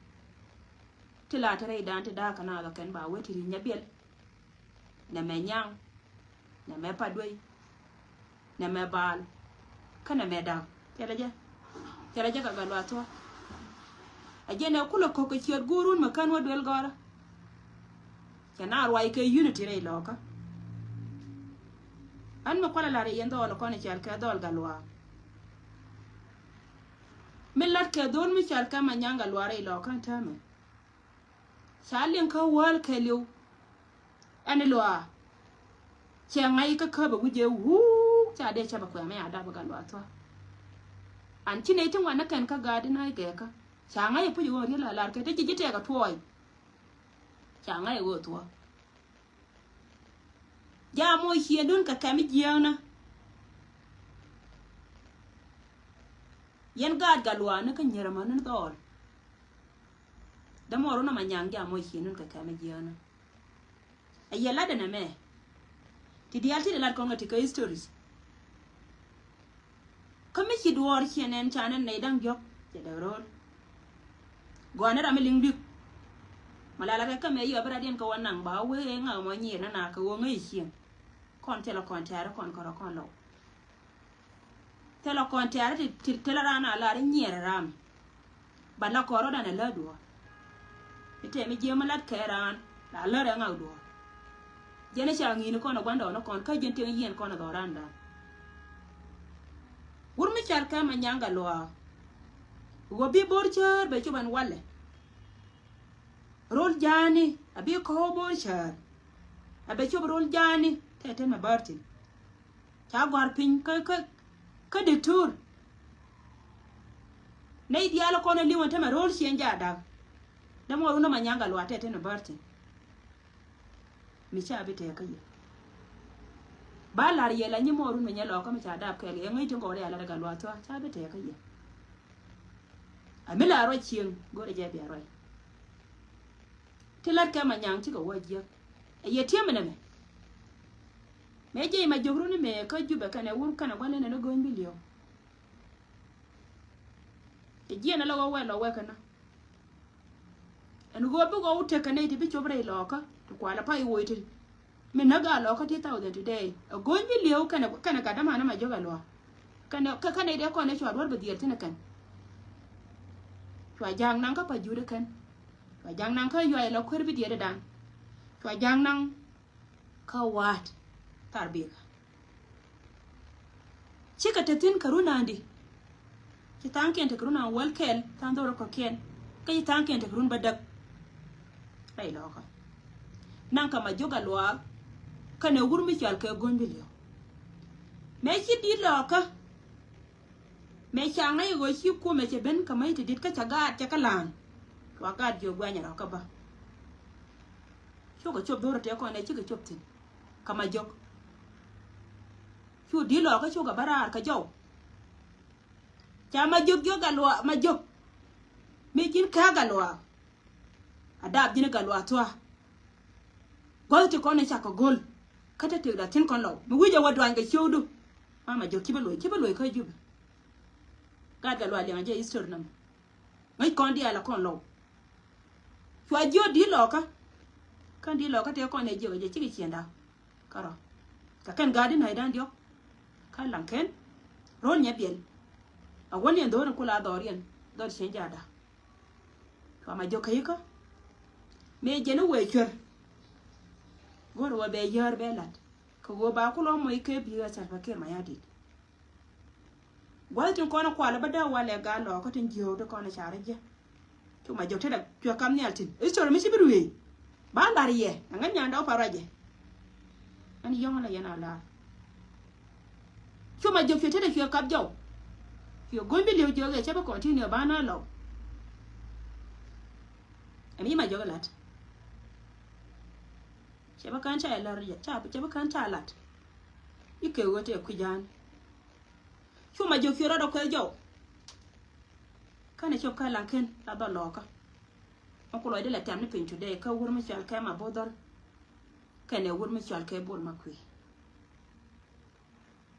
Ti la te rɛydan ti da̱a̱k kɛ naath ɔ kɛn ba wee ti ri̱c nyɛ biɛl. Nɛmɛ nyaŋ. Nɛmɛ pa̱t duey. Nɛmɛ baal. Kä nɛmɛ da̱k. Thilɛ jɛ. Thilɛ jɛ kɛ gat luath thua. Ɛ jɛn ɛ kulɛ ko̱k kɛ ciöt guurun mɛ kän wä duel gɔrä. Cɛ na ruac kɛ unity rɛy lɔkä. Ɣän mi kualɛ la̱r yɛn dhɔl kɔn i̱ cɔal kɛ dhɔl gat luaak. Mi la̱t kɛ dhol mi cɔal kɛ ma nyaŋ gat luaak rɛy lɔkä ɛn täämɛ. Ca liŋ kä wäl kɛɛliw. Ɛn i̱ luaak. Cɛ ŋa̱c kä käp ɛ wi̱c ɛ wuu ca dee cäp ɛ kuɛm ɛ a dap ɛ gat luaak thua. An ci nɛy ti ŋuan ni kɛn kä gaat di na̱c gɛɛkä. Ca ŋa̱c ɛ puc ɛ ɣöö riet la lar kɛ ti ji̱ ji̱ tɛɛk ɛ tuɔɔc. Ca ŋa̱c ɛ ɣöö thuɔ̱k. Jaa moc ciëëndun kɛ kɛm jiääknä. Yɛn gaat gat luaakni kä nyier ɛmɔni dhɔɔl. Dämuɔɔrun ɛ ma nyaŋ jaa moc ciëëndun kɛ kɛm jiääknä. Ɛ yɛ lat ɛn ɛmɛ. Ti diaal ti di lat kɔn kɛ ti kä histories. Kä mi ci duɔɔr ciɛ nɛn ca nɛn nɛy da̱ŋ diɔ̱k cɛ dee ro̱o̱l. Gɔaa ni ram mi liŋ di̱k. Ma la la kɛ kä mɛ yɔ bi radiɛn kɛ wä naŋ ba wee ŋak mɔ nyiir na na kɛ wä ŋäc cieŋ. Kɔn thilɛ kɔn tɛ̈ri kɔn kärɔ kɔn lɔw. Thilɛ kɔn tɛ̈ri ti, ti, thilɛ ran a lar i̱ nyiɛɛr ram. Ba la kɔn rɔ̱dan ɛ lät duɔ̱ɔ̱r. I̱ tɛm i̱ jiɛm i̱ lat kɛ raan la lät ɛ ŋak duɔ̱ɔ̱r. Jɛn i̱ ca ŋi̱i̱ni kɔn ɛ gua̱ndɔɔŋni kɔn kä jɛn tieŋ yiɛn kɔn ɛ dhɔrandan. Wur mi cal kɛ ma nyaŋ gat luaak. Wä bi bo̱r cäär bɛ cop ɛn walɛ. Rol ja̱a̱ni a bi kɔ̱k bo̱r cäär. A bɛ cop rol ja̱a̱ni tɛtɛn ma bäär thi̱n. Ca gɔ̱a̱r piny kä, kä, kä diktur. Nɛy diaal kɔn ɛ li̱w ɛn tämɛ ro̱l ciɛn ja̱a̱ da̱k. Dämuɔɔrun nɔmɔ nyaŋ gat luaak tɛtɛn ɛ bäär thi̱n. Mi ca bi tɛɛkä yɛ. Ba la̱r yɛ la nyi muɔɔrun mi nyɛ lɔɔkä mi ca dap kɛɛl yɛ ŋäc tin kɔɔr yɛ lat ɛ gat luaak thua̱a̱ ca bi tɛɛkä yɛ. A mi la ruac cieŋ go̱rɛ jɛ bia ruac. Ti lat kɛ ma nyaŋ cikɛ wä jiäk. Ɛ yɛ tiɛm ɛnɛ mɛ. Mëë jiɛc ma jiök runi mëë kä Jubɛ kɛnɛ wur kɛnɛ gua̱n lɛnɛ ni go̱ny bi li̱ew. Ɛ jiɛn ala wä wɛl lɔ wɛkɛ na. Ɛn ɣöö bi ɣɔw tekɛ nɛy ti bi cop rɛy lɔɔkä ti kualɛ pay woc ti. Mi näk a lɔɔkä ti thousand today. Ɛ go̱ny bi li̱ew kɛnɛ, kɛnɛ gat dämanä ma jiök ɛ luaak. Kɛnɛ, kɛ, kɛnɛ dee kɔn ɛ cua duɔ̱r bi dhiɛl thin ɛ kɛn. Cua ja̱a̱k naŋ kä pa juut ɛ kɛn. Cua ja̱a̱k naŋ kä yuay lɔ kuer bi dhiɛl ɛ da̱a̱n. Cua ja̱a̱k naŋ kä wa̱a̱t thar bikä. Cikɛ te thi̱n kɛ run a̱a̱ndi. Ci tha̱a̱ŋkiɛn te kɛ run a̱a̱n wäl kɛl tha̱a̱ŋ dhorɛ kɔ̱kiɛn. Kä ci tha̱a̱ŋkiɛn te kɛ run bädäk. Rɛy lɔɔkä. Naŋ kɛ ma jiök a luaak. Kɛnɛ wur mi cɔal kɛ go̱ny bi li̱ew. Mëë ci di̱t lɔɔkä. Mëë ca ŋäc ɣöö ci kumɛ cɛ ben kɛ mäc ti di̱t kä ca gaat cɛ kä la̱a̱n. Cua gaat jiök guɛny rɔ kä bä. Cukɛ cop dhorɛ tëë kɔn ɛ cikɛ cop thi̱n. Kä ma jiök. Cu di̱t lɔɔkä cukɛ bä raar kä jɔw. Ca ma jiök jiök a luaak ma jiök. Mi ji̱n kɛ Gatluak. A dap ji̱n Gatluak thua̱a̱. Gua̱th ti kɔn i̱ cakɔ go̱l. Kä te tëkda thi̱n kɔn Lɔw. Mi wi̱c ɛ wä duany kɛ ciökdu. Mama Jɔk ci bä luɔ̱c, ci bä luɔ̱c kä Jubɛ. Gaat Gatluak liɛŋ a jɛ history nɔmɔ. Ŋäc kɔn diaal a kɔn Lɔw. Cua jiöt di̱t Lɔɔkä. Kän di̱t Lɔɔkä tëë kɔn ɛ jiök a jɛ cikɛ ciënda. Kärɔ. Kɛ kɛn gaat di nɛy dan diɔ̱k. Kä laŋ kɛn. Ro̱l nyɛ biɛl. A wäni ɛn dho̱r in kula dhɔriɛn. Dhɔr cieŋ jada. Cua ma jiök kä yikä. Mëë jɛn i̱ wëë cuer. Go̱r wä bɛ yäär bɛ la̱t. Kɛ ɣöö ba kulɔ mɔc kɛ bi̱i̱ ɛ Salva Kiir Mayardit. Gua̱th tin kɔn kualä bä dee walɛ gal Lɔɔkä tin jiöökdä kɔn carä jɛ. Cu ma jiök tetdä cuɛ kam nhial tin. History mi ci bi ruëëc. Ba lar yɛ. Ɛŋä nyandɛ wä pa ruacɛ. Ɛn yɔ̱ŋ la yɛn a lar. Cu ma jiök cuɛ tetdä cuɛ kap jɔw. Cuɛ go̱ny bi li̱w jiök yɛ cä bi continue ba na Lɔw. Ɛn mi ma jiök lat. Cɛ bi kän ca lar yɛ. Ca, cɛ bi kän ca lat. Ikɛ ɣöö tɛ kui̱ ja̱a̱n. Cu ma jiök cuɛ rɔɔdɛ kuɛth jɔw. Känɛ cop kä laŋ ken la dhɔl Lɔɔkä. Ŋä ku lɔcdä lɛ tɛm ni piny today kä wur mi cɔal kɛ Mabo̱o̱th Dhɔl. Kɛnɛ wur mi cɔal kɛ Bol Makuëë.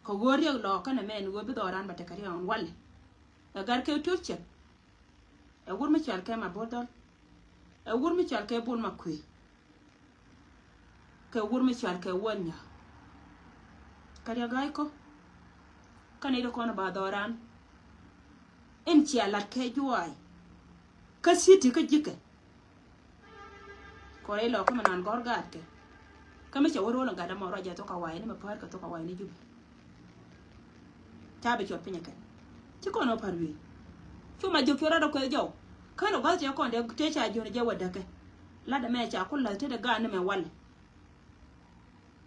Kɛ ɣöö riɛk Lɔɔkä nɛ mɛn ɣöö bi dhɔran bɛ tekɛ riɛk ɣän walɛ. Ɛ gat kɛ tuɔp cɛk. Ɛ wur mi cɔal kɛ Mabo̱o̱th Dhɔl. Ɛ wur mi cɔal kɛ Bol Makuëë. Kɛ wur mi cɔal kɛ Wän Nyä. Kä riɛk ga̱a̱c kä. Kä nɛy ti kɔn ba dhɔran. In cia lat kɛ juac. Kä city kä ji̱kɛ. Kɔrɛ ilɔ kä mi nan gɔr gaatkɛ. Kä mi cɛ wä ro̱l in gat ɛmɔ ruac jɛ thok a wa̱i̱ ni mi päär kɛ thok a wa̱i̱ ni Jubɛ. Ca bi cuɔt piny ɛ kɛn. Ci kɔn ɔ pa̱r wi̱i̱. Cu ma jiök cuɛ rɔɔdɛ kuɛth jɔw. Kän ɔ gua̱th tëë kɔn dee tëë ca jiön jɛ wä däkɛ. Lat ɛmɛ ca ku la̱th tetdɛ gaat ni mɛ walɛ.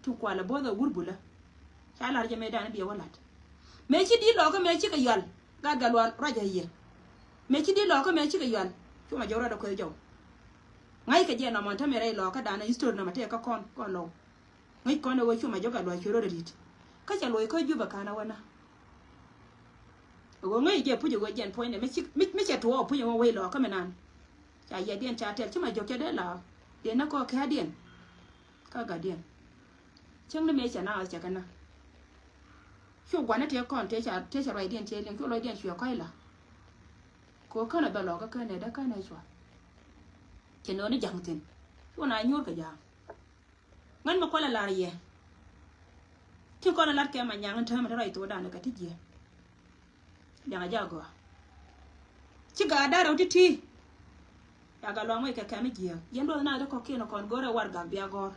Cu kualɛ bo̱o̱th ɛ wur bulä. Ca lar jɛ mëë dan biɛ wä lat. Mëë ci di̱t Lɔɔkä mëë cikɛ yual. Gaat Gatluak ruac a yiëë. Mëë ci di̱t Lɔɔkä mëë cikɛ yual. Cu ma jiök rɔɔdɛ kuɛth jɔw. Ŋa̱ckɛ jɛ nɔmɔ tämɛ rɛy Lɔɔkä danɛ history nɔmɔ tëë kä kɔn kɔn Lɔw. Ŋäc kɔn ɛ ɣöö cu ma jiök Gatluak cuɛ rɔɔdɛ ri̱t. Kä cɛ loc kä Jubɛ ka̱n a wä na. Ɛ ɣöö ŋäc jɛ puc ɛ ɣöö jɛn puɔ̱nydɛ mi ci, mi, mi cɛ tuɔɔk puc ɛ ɣöö wec Lɔɔkä mi nan. Ca yɛtdiɛn ca tɛl ci ma jiök cɛ dee la. Diɛn nä kɔɔk kɛ̈ɛ̈diɛn. Kä gatdiɛn. Cäŋ ni mëë cɛ na ɣäth cɛ kɛ na. Cu gua̱n ni tëë kɔn tëë ca, tëë ca ruacdiɛn tëë liŋ cu lɔcdiɛn cuɛ kɔc la. Kɛ ɣöö känɛ dhɔl Lɔɔkä känɛ dee känɛ cua. Cɛ nööni ja̱ŋ thi̱n. Cu na nyuur kɛ ja̱a̱ŋ. Ŋän mi kualɛ lar yɛ. Tin kɔn ɛ lat kɛ ma nyaŋ in täämɛ te ruac thokdan kɛ ti jiɛ. Liaŋ a jɛ a gɔaa. Ci gaat da̱rɛ wä ti̱ti̱. Ya Gatluak muɔc kɛ kɛm i̱ jiääk. Yɛn duɔth na ti kɔ̱kiɛn kɔn go̱rɛ war gak bia gɔ̱r.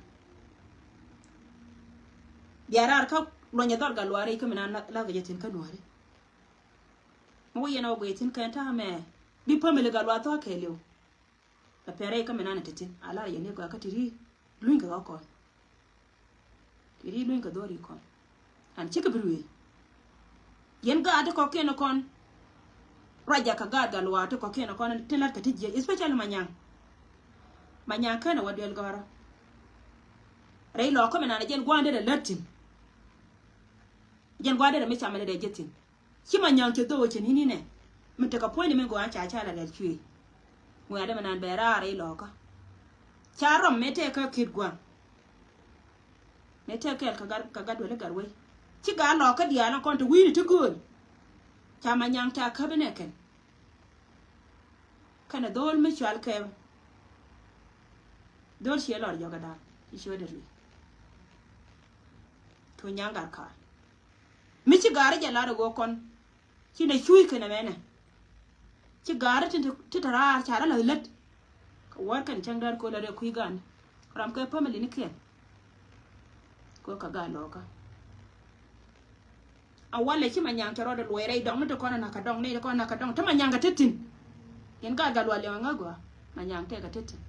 Bia raar kä luɔ̱nyɛ dhɔl Gatluak rɛy kä mi na la̱th kɛ jɛ thi̱n kä nuääri. Mi wä yɛn ɛ wä guiy thi̱n kɛn ta̱a̱ mɛ. Bi family Gatluak thua̱a̱ kɛɛliw. Kɛ pɛrɛ ikä mi nanɛ te thi̱n a lar yɛ ni gɔaa kä ti ri luny kɛ ɣä kɔn. Ti ri luny kɛ dho̱ri kɔn. An cikɛ bi ruëë. Yɛn gaat ti kɔ̱kiɛn kɔn. Ruac jak kɛ gaat Gatluak ti kɔ̱kiɛn kɔn ti lat kɛ ti jiɛ, especially Manyaŋ. Manyaŋ kɛn ɛ wä duel gɔ̱rä. Rɛy Lɔɔkä mi nanɛ jɛn gua̱a̱n derɛ lät thi̱n. Jɛn gua̱a̱n derɛ mi camɛ derɛ jɛ thi̱n. Ci Manyaŋ cɛ dhok cɛ ni̱ni nɛ. Mi tekɛ puɔ̱nyni mi gɔaa ca ca la rɛl cuëë. Ŋuɛ̈tdä mi nan bɛ raar i̱ Lɔɔkä. Ca rɔm mëë tëëkä ki̱t gua̱a̱ŋ. Mëë tëëkä kɛɛl kɛ gat, kɛ gat duel i̱ gat wec. Ci gat Lɔɔkä diaal ɛn kɔn te wi̱i̱ni ti gööl. Ca Manyaŋ ca käp inɛ kɛn. Kɛnɛ dho̱o̱l mi cual kɛ. Dho̱o̱l ciɛ lɔr jɔkɛ da̱a̱n. Ci ciö dee ri. Tuny nyaŋ gat kaal. Mi ci gaari jɛ lar i̱ ɣöö kɔn. Ci nɛ cuuc kɛnɛ mɛnɛ. Ci gaari ti, ti, ti te raar ca rɔ la̱th lät. Kɛ wäär kɛn cäŋ däär köl a rɛy kui̱ gan. Ram kɛ family ni kiɛn. Kɛ kɛ gaa Lɔɔkä. A walɛ ci Manyaŋ cɛ rɔɔdɛ luɔy rɛy dɔŋ ni ti kɔn a nakä dɔŋ ni ti kɔn a nakä dɔŋ. Ti Manyaŋ kɛ ti thi̱n. Yɛn gaa Gatluak liɛŋ a ŋäk gɔaa. Manyaŋ tɛkɛ ti thi̱n.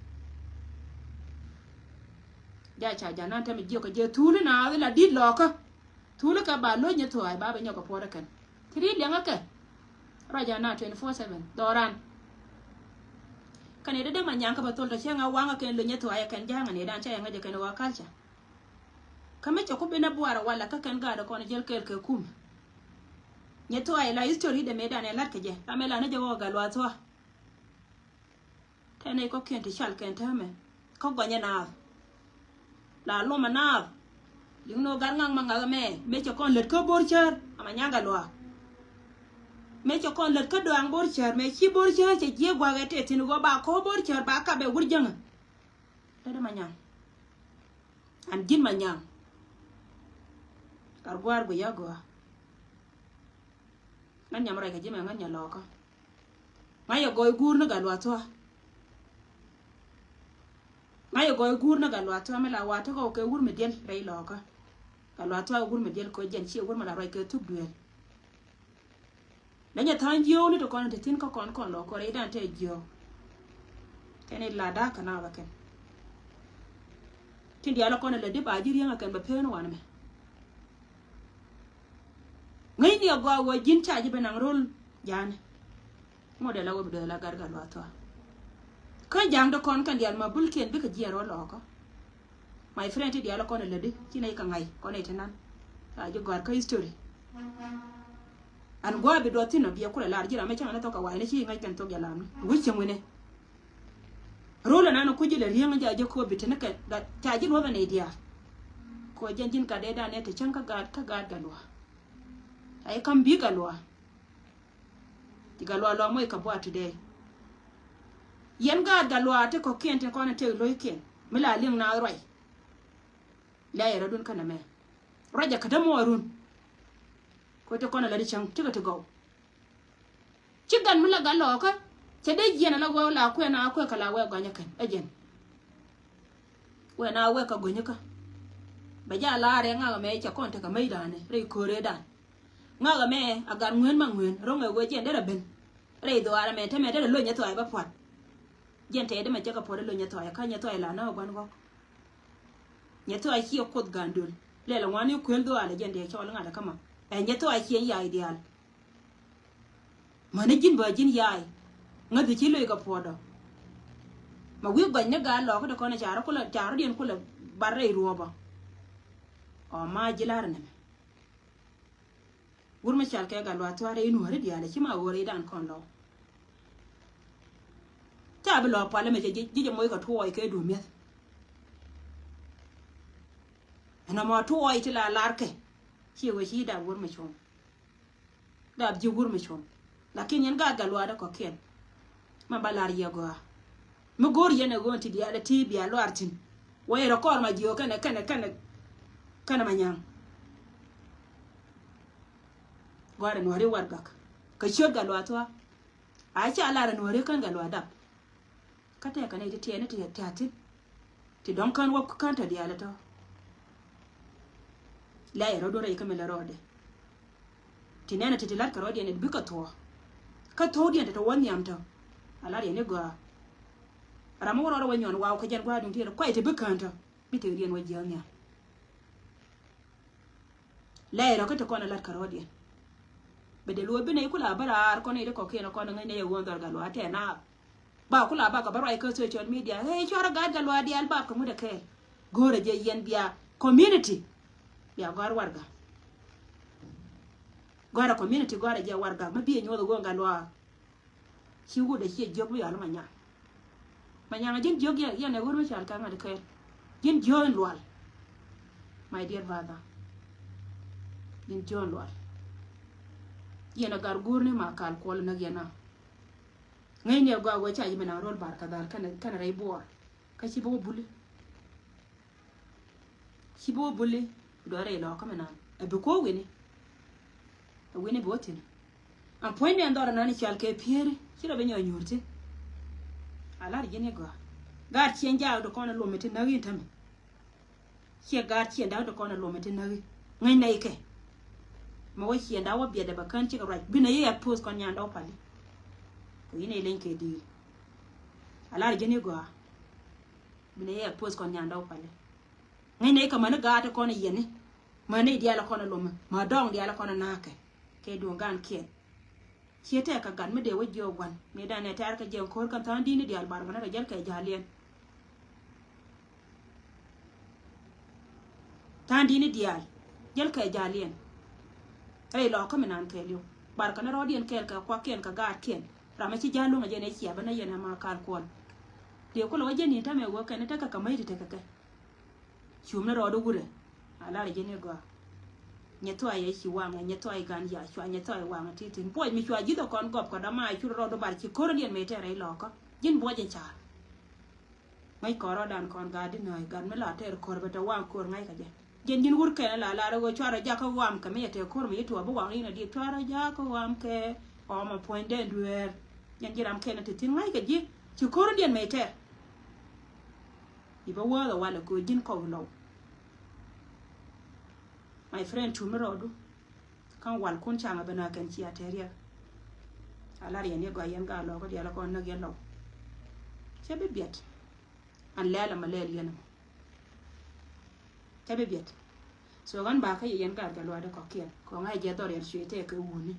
Ja ca ja̱ nan tɛmɛ jiök kɛ jɛ thuli na la di̱t Lɔɔkä. Thuli kɛ ba lo̱c Nyathua̱a̱c ba bɛ nyɔk kɛ puɔ̱t ɛ kɛn. Ti ri liɛŋä kɛ. Ruac a na twenty four seven dhɔran. Kɛn i̱ dee dee Manyaŋ kä bä thol tɔ cɛ ŋa waŋä kɛn lo̱c Nyathua̱a̱c ɛ kɛn ja̱a̱ŋä ni dan cɛ yɛ ŋäc ɛ kɛn ɣɔaa culture. Kä mi cɛ ku bi nɛ buaarä walɛ kä kɛn gaatdɛ kɔn jäl kɛɛl kɛ kumɛ. Nyathua̱a̱c la history dɛ mëë dan ɛ la̱t kɛ jɛ ram ɛ la ni jɛ ɣɔɔ Gatluak Thua̱a̱. Tɛn nɛy kɔ̱kiɛn ti cal kɛn täämɛ. Kä gɔnyɛ naath. La lomɛ naath. Liŋ ni ɣöö gat ŋak ma ŋak ɛmɛ mëë cɛ kɔn lät kä bo̱r cär ama nyaŋ Gatluak. Mëë cɛ kɔn lät kä dɔaŋ bo̱r cär mëë ci bo̱r cär cɛ jiɛ gua̱a̱k ɛ tɛth thi̱n ɣöö ba ko̱o̱p bo̱r cär ba kap ɛ wur jäŋä. Lät ɛ ma nyaŋ. An ji̱n ma nyaŋ. Kar gua̱a̱r guic a gɔaa. Ŋän nyam ruac kɛ ji̱ mɛ ŋän nyɛ lɔɔkä. Ŋa̱c yɛ gɔɔy guur ni Gatluak Thua. Ŋa̱c yɛ gɔɔy guur ni Gatluak Thua mi la wa tekɛ wä kɛ wur mi diɛl rɛy lɔɔkä. Gatluak Thua wur mi diɛl kɛ jɛn ciɛ wur mi la ruac kɛ thuk duel. Lɛ nyɛ tha̱a̱ŋ jiöökni ti kɔn ti thi̱n kä kɔn kɔn lɔɔkä rɛy dan tɛ jiöök. Kɛn ila da̱a̱k kɛ na bä kɛn. Tin diaal kɔn ila di ba ji̱ riäŋ a kɛn bɛ pen wan mɛ. Ŋäcni a gɔaa wä ji̱n ca ji̱ ben naŋ rol ja̱a̱ni. Ŋot dee la wä bi dee la gat Gatluak Thua. Kä ja̱a̱ŋ di kɔn kɛn diaal ma bulkiɛn bikɛ jiɛɛr wä lɔɔkä. My friend ti diaal kɔn a lätdi ci nɛy kɛ ŋa̱c kɔn nɛy ti nan. Ca ji̱ gɔ̱a̱r kä history. An gua̱a̱ bi duɔth thi̱n a biɛ kulɛ lar ji̱ ram mi cäŋ ni thok kɛ wa̱i̱ni ci ŋäc kɛn thok jɛ lam ni wi̱c cäŋ wi̱ni. Rol anan kuc ilɛ riäŋ ja jɛ kopi tini kɛ ca ji̱ luɔth anɛy diaal. Kɛ jɛn ji̱n gat dee dan nɛ ti cäŋ kä gaat kä gaat Gatluak. Ca ji̱ kam bi Gatluak. Ti Gatluak luak moc kɛ buat today. Yɛn gaat Gatluak ti kɔ̱kiɛn ti kɔn in tëk lo̱ckiɛn mi la liŋ na ruac. Lɛ yɛ rɔ̱dun känɛ mɛ ruac jɛ kätä mɔ run. Kɛ ti kɔn in lät cäŋ tikɛ ti gɔw. Ci gat mi la gat lɔɔkä cɛ dee jiɛn ala wee la kuɛ na kuɛ kɛ la wee gɔnyä kɛn ɛ jɛn. Wee na wee kɛ gɔnyä kä bɛ jɛ a laarɛ ŋakä mɛ cɛ kɔn tekɛ mecdan rɛy kööredan. Ŋakä mɛ a gat ŋueen ma ŋueen ro̱ŋɛ wee jiɛn derɛ ben. Rɛy dhuaarɛ mɛ te mɛ derɛ lo̱c nyɛ thuac bä pua̱t. Jiɛn tɛy demɛ cɛ kɛ puɔ̱t lo̱c nyɛ thuac kä nyɛ thuac la na wee gua̱n gɔ̱k. Nyɛ thuac ciɛ kuoth ga̱a̱n döl lɛl ŋuani kuël dhuaarɛ jiɛn dee cɔl ŋa̱t kä ma ɛ nyɛ thuac ciɛ yac diaal. Mäni ji̱n bä ji̱n yaay ŋäthi ci loc kɛ puɔ̱dɔ. Ma wi̱i̱ gɔc ni gaa lɔɔk kä ti kɔn carä kulɛ carä diɛn kulɛ bar rɛy ruɔ̱ɔ̱pä. Ɔ ma ji̱ la̱r nɛmɛ. Wur mi cal kɛ Gatluak Thua rɛy nuääri diaal ci ma ɣöö rɛydan kɔn lɔw. Ca bi lɔɔk pualä mɛ cɛ ji̱ ji̱ jɛ moc kɛ tuɔɔc kɛ duɔ̱m mi̱eth. Ɛn ɔmɔ tuɔɔc ti la larkɛ ci wee ci dap wur mi cuɔ̱ŋ. Dap ji̱ wur mi cuɔ̱ŋ. Lakin yɛn gaat Gatluak dee kɔ̱kiɛn. Ma ba lar yɛ gɔaa. Mi go̱o̱r yɛn ɛ ɣöö ti diaal ɛ ti bia luaar thi̱n. Wä yɛ rɔ kɔɔr ma jiöök kɛnɛ kɛnɛ kɛnɛ kɛnɛ ma nyaŋ. Gɔaa rɛ nuɔ̱ri warɛgak kɛ ciöt Gatluak Thua. A ca lar ɛ nuɔ̱ri kän Gatluak dap. Kä tɛkɛ nɛy ti tiɛɛni ti tia̱thi̱n. Ti dɔ̱ŋ kän wä kän tɔ diaal tɔ. Lɛ yɛ rɔ̱dun rɛy kä mi lɛ rɔɔdɛ. Ti nɛnɛ ti ti la̱t kɛ rɔɔdiɛn it bikɛ thuɔ̱ɔ̱. Kä thuɔ̱ɔ̱diɛn ti tɔ wä nhiam tɔ. A la̱t yɛn i̱ gɔaa. Ram mi wä rɔɔdɛ wä nyuɔn waw kä jɛn gua̱a̱r duŋ ti yɛn kuay ti bi kään tɔ. Bi tëëkdiɛn wä jiääk nhiam. Lɛ yɛ rɔ kä ti kɔn a la̱t kɛ rɔɔdiɛn. Bɛ dee luɔ̱ɔ̱c bi nɛy kula bä raar kɔn i̱ ti kɔkiɛn kɔn ŋäc nɛy a ɣöö dhɔr Gatluak tɛɛ naath. Ba kula ba kɛ bä ruac kä social media. Hey, cuarɛ gaat Gatluak diaal bap kɛ ŋut ɛ kɛɛl. Go̱o̱rɛ jɛ yɛn bia community. Bia gɔ̱a̱r warɛga. Gɔ̱a̱rɛ community gɔ̱a̱rɛ jɛ warɛga. Mi bi ɛ nyuɔth ɛ ɣöö Gatluak. Ci wut ɛ ciɛ jiök mi yɔal ma nyaŋ. Ma nyaŋ ji̱n jiök yɛn ɛ ɣöö mi cal kɛ ŋa̱t kɛɛl. Ji̱n jiök in lual. My dear brother. Ji̱n jiök in lual. Yɛn ɛ gar guurni ma kal kuɔl näk yɛn a. Ŋäcni ɛ gɔaa wee ca ji̱ mi naŋ rol bar kɛ dhal kɛnɛ kɛnɛ rɛy buɔɔr. Kä ci bi wä buli. Ci bi wä buli. Duɔrɛ ilɔ kä mi naŋ ɛ bi kuɔ wini. Ɛ wini bi wä thi̱n. An puɔ̱ny ni ɛn dhɔr ɛnan i̱ cal kɛ pieri ci rɔ bi nyɔk nyuur thi̱n. A lar ji̱n i̱ gɔaa. Gaat ciɛn jaak di kɔn ɛ lom mi ti näk in tämɛ. Ciɛ gaat ciɛn da̱k ti kɔn a luɔmɛ ti näki. Ŋäcnɛ ikɛ. Mɛ wä ciɛn da̱k wä biɛt dɛ bɛ kän cikɛ ruac. Binɛ yɛ expose kɔn nyan dɔw pali. Kɛ yinɛ ileny kɛ di̱i̱r. A lar ji̱n i̱ gɔaa. Binɛ yɛ expose kɔn nyan dɔw pali. Ŋäcnɛ ikɛ mäni gaat ti kɔn a yiɛni. Mäni i̱ diaal a kɔn a luɔmɛ. Mä dɔŋ diaal a kɔn a na̱a̱kɛ. Kɛ duɔ̱ŋ gaan kiɛn. Ciɛ tɛk kɛ gat mi dee wä jiök gua̱n mi danɛ tɛ̈r kɛ jiɛn ko̱r kɛn tha̱a̱ŋ di̱t ni diaal bar gua̱n rɛ jäl kɛ ja̱liɛn. Tha̱a̱ŋ di̱t ni diaal jäl kɛ ja̱liɛn. Rɛy lɔɔkä mi naan kɛɛliw bar kɛn rɔɔdiɛn kɛɛl kɛ kuakiɛn kɛ gaatkiɛn. Ram mi ci ja̱l luŋ a jɛn ɛ cia bä nä yɛn ɛ ma kal kuɔn. Tëë kulɛ wä jɛn ni tämɛ wä kɛn tekɛ kɛ mäc ti tekɛ kɛ. Cum ni rɔɔdu wurɛ. A lar jɛn i̱ gɔaa. Nyɛ thuay ɛ ci waŋɛ, nyɛ thuay gan ya cua, nyɛ thuay waŋɛ ti thi̱n. Buɔc mi cua ji̱th ɛ kɔn gɔp kɔ dama a cur rɔɔdu bar ci ko̱r in diɛn mëë tɛɛr ɛ ilɔɔkä. Ji̱n buɔc in car. Ŋäc kɔn rɔɔdan kɔn gaat di nääc, gat mi la tɛɛr ko̱r bɛ tɛ waŋ ko̱r ŋa̱c kɛ jɛ. Jɛn ji̱n wur kɛn la lar ɛ ɣöö cuarɛ jakä ɣɔam kɛ mi yɛ tɛɛr ko̱r mi ci tuɔɔk bi waŋ rin a diɛk cuarɛ jakä ɣɔam kɛ ɣɔmɔ puɔ̱nydɛ dueer. Jɛn ji̱ ram kɛn ti thi̱n ŋa̱c kɛ ji̱ ci ko̱r in diɛn mëë tɛɛr. I̱ bä wäth ɛ walɛ kɛ ɣöö ji̱n kɔk lɔw. My friend, cum mi rɔɔdu. Ka̱n wal kun caŋ a ben a kɛn cia tɛɛr yɛ. A lar yɛn yɛ gɔaa yɛn gaa lɔɔkä diaal a kɔn näk yɛn lɔw. Cɛ bi biɛt. An lɛɛl ɛmɔ lɛɛl yɛn ɛmɔ. Cɛ bi biɛt. So ɣän ba kä yɛ yɛn gaat Gatluak di kɔ̱kiɛn kɛ ɣöö ŋa̱c jɛ dhɔr yɛn cuɛ tɛɛk kɛ wuni.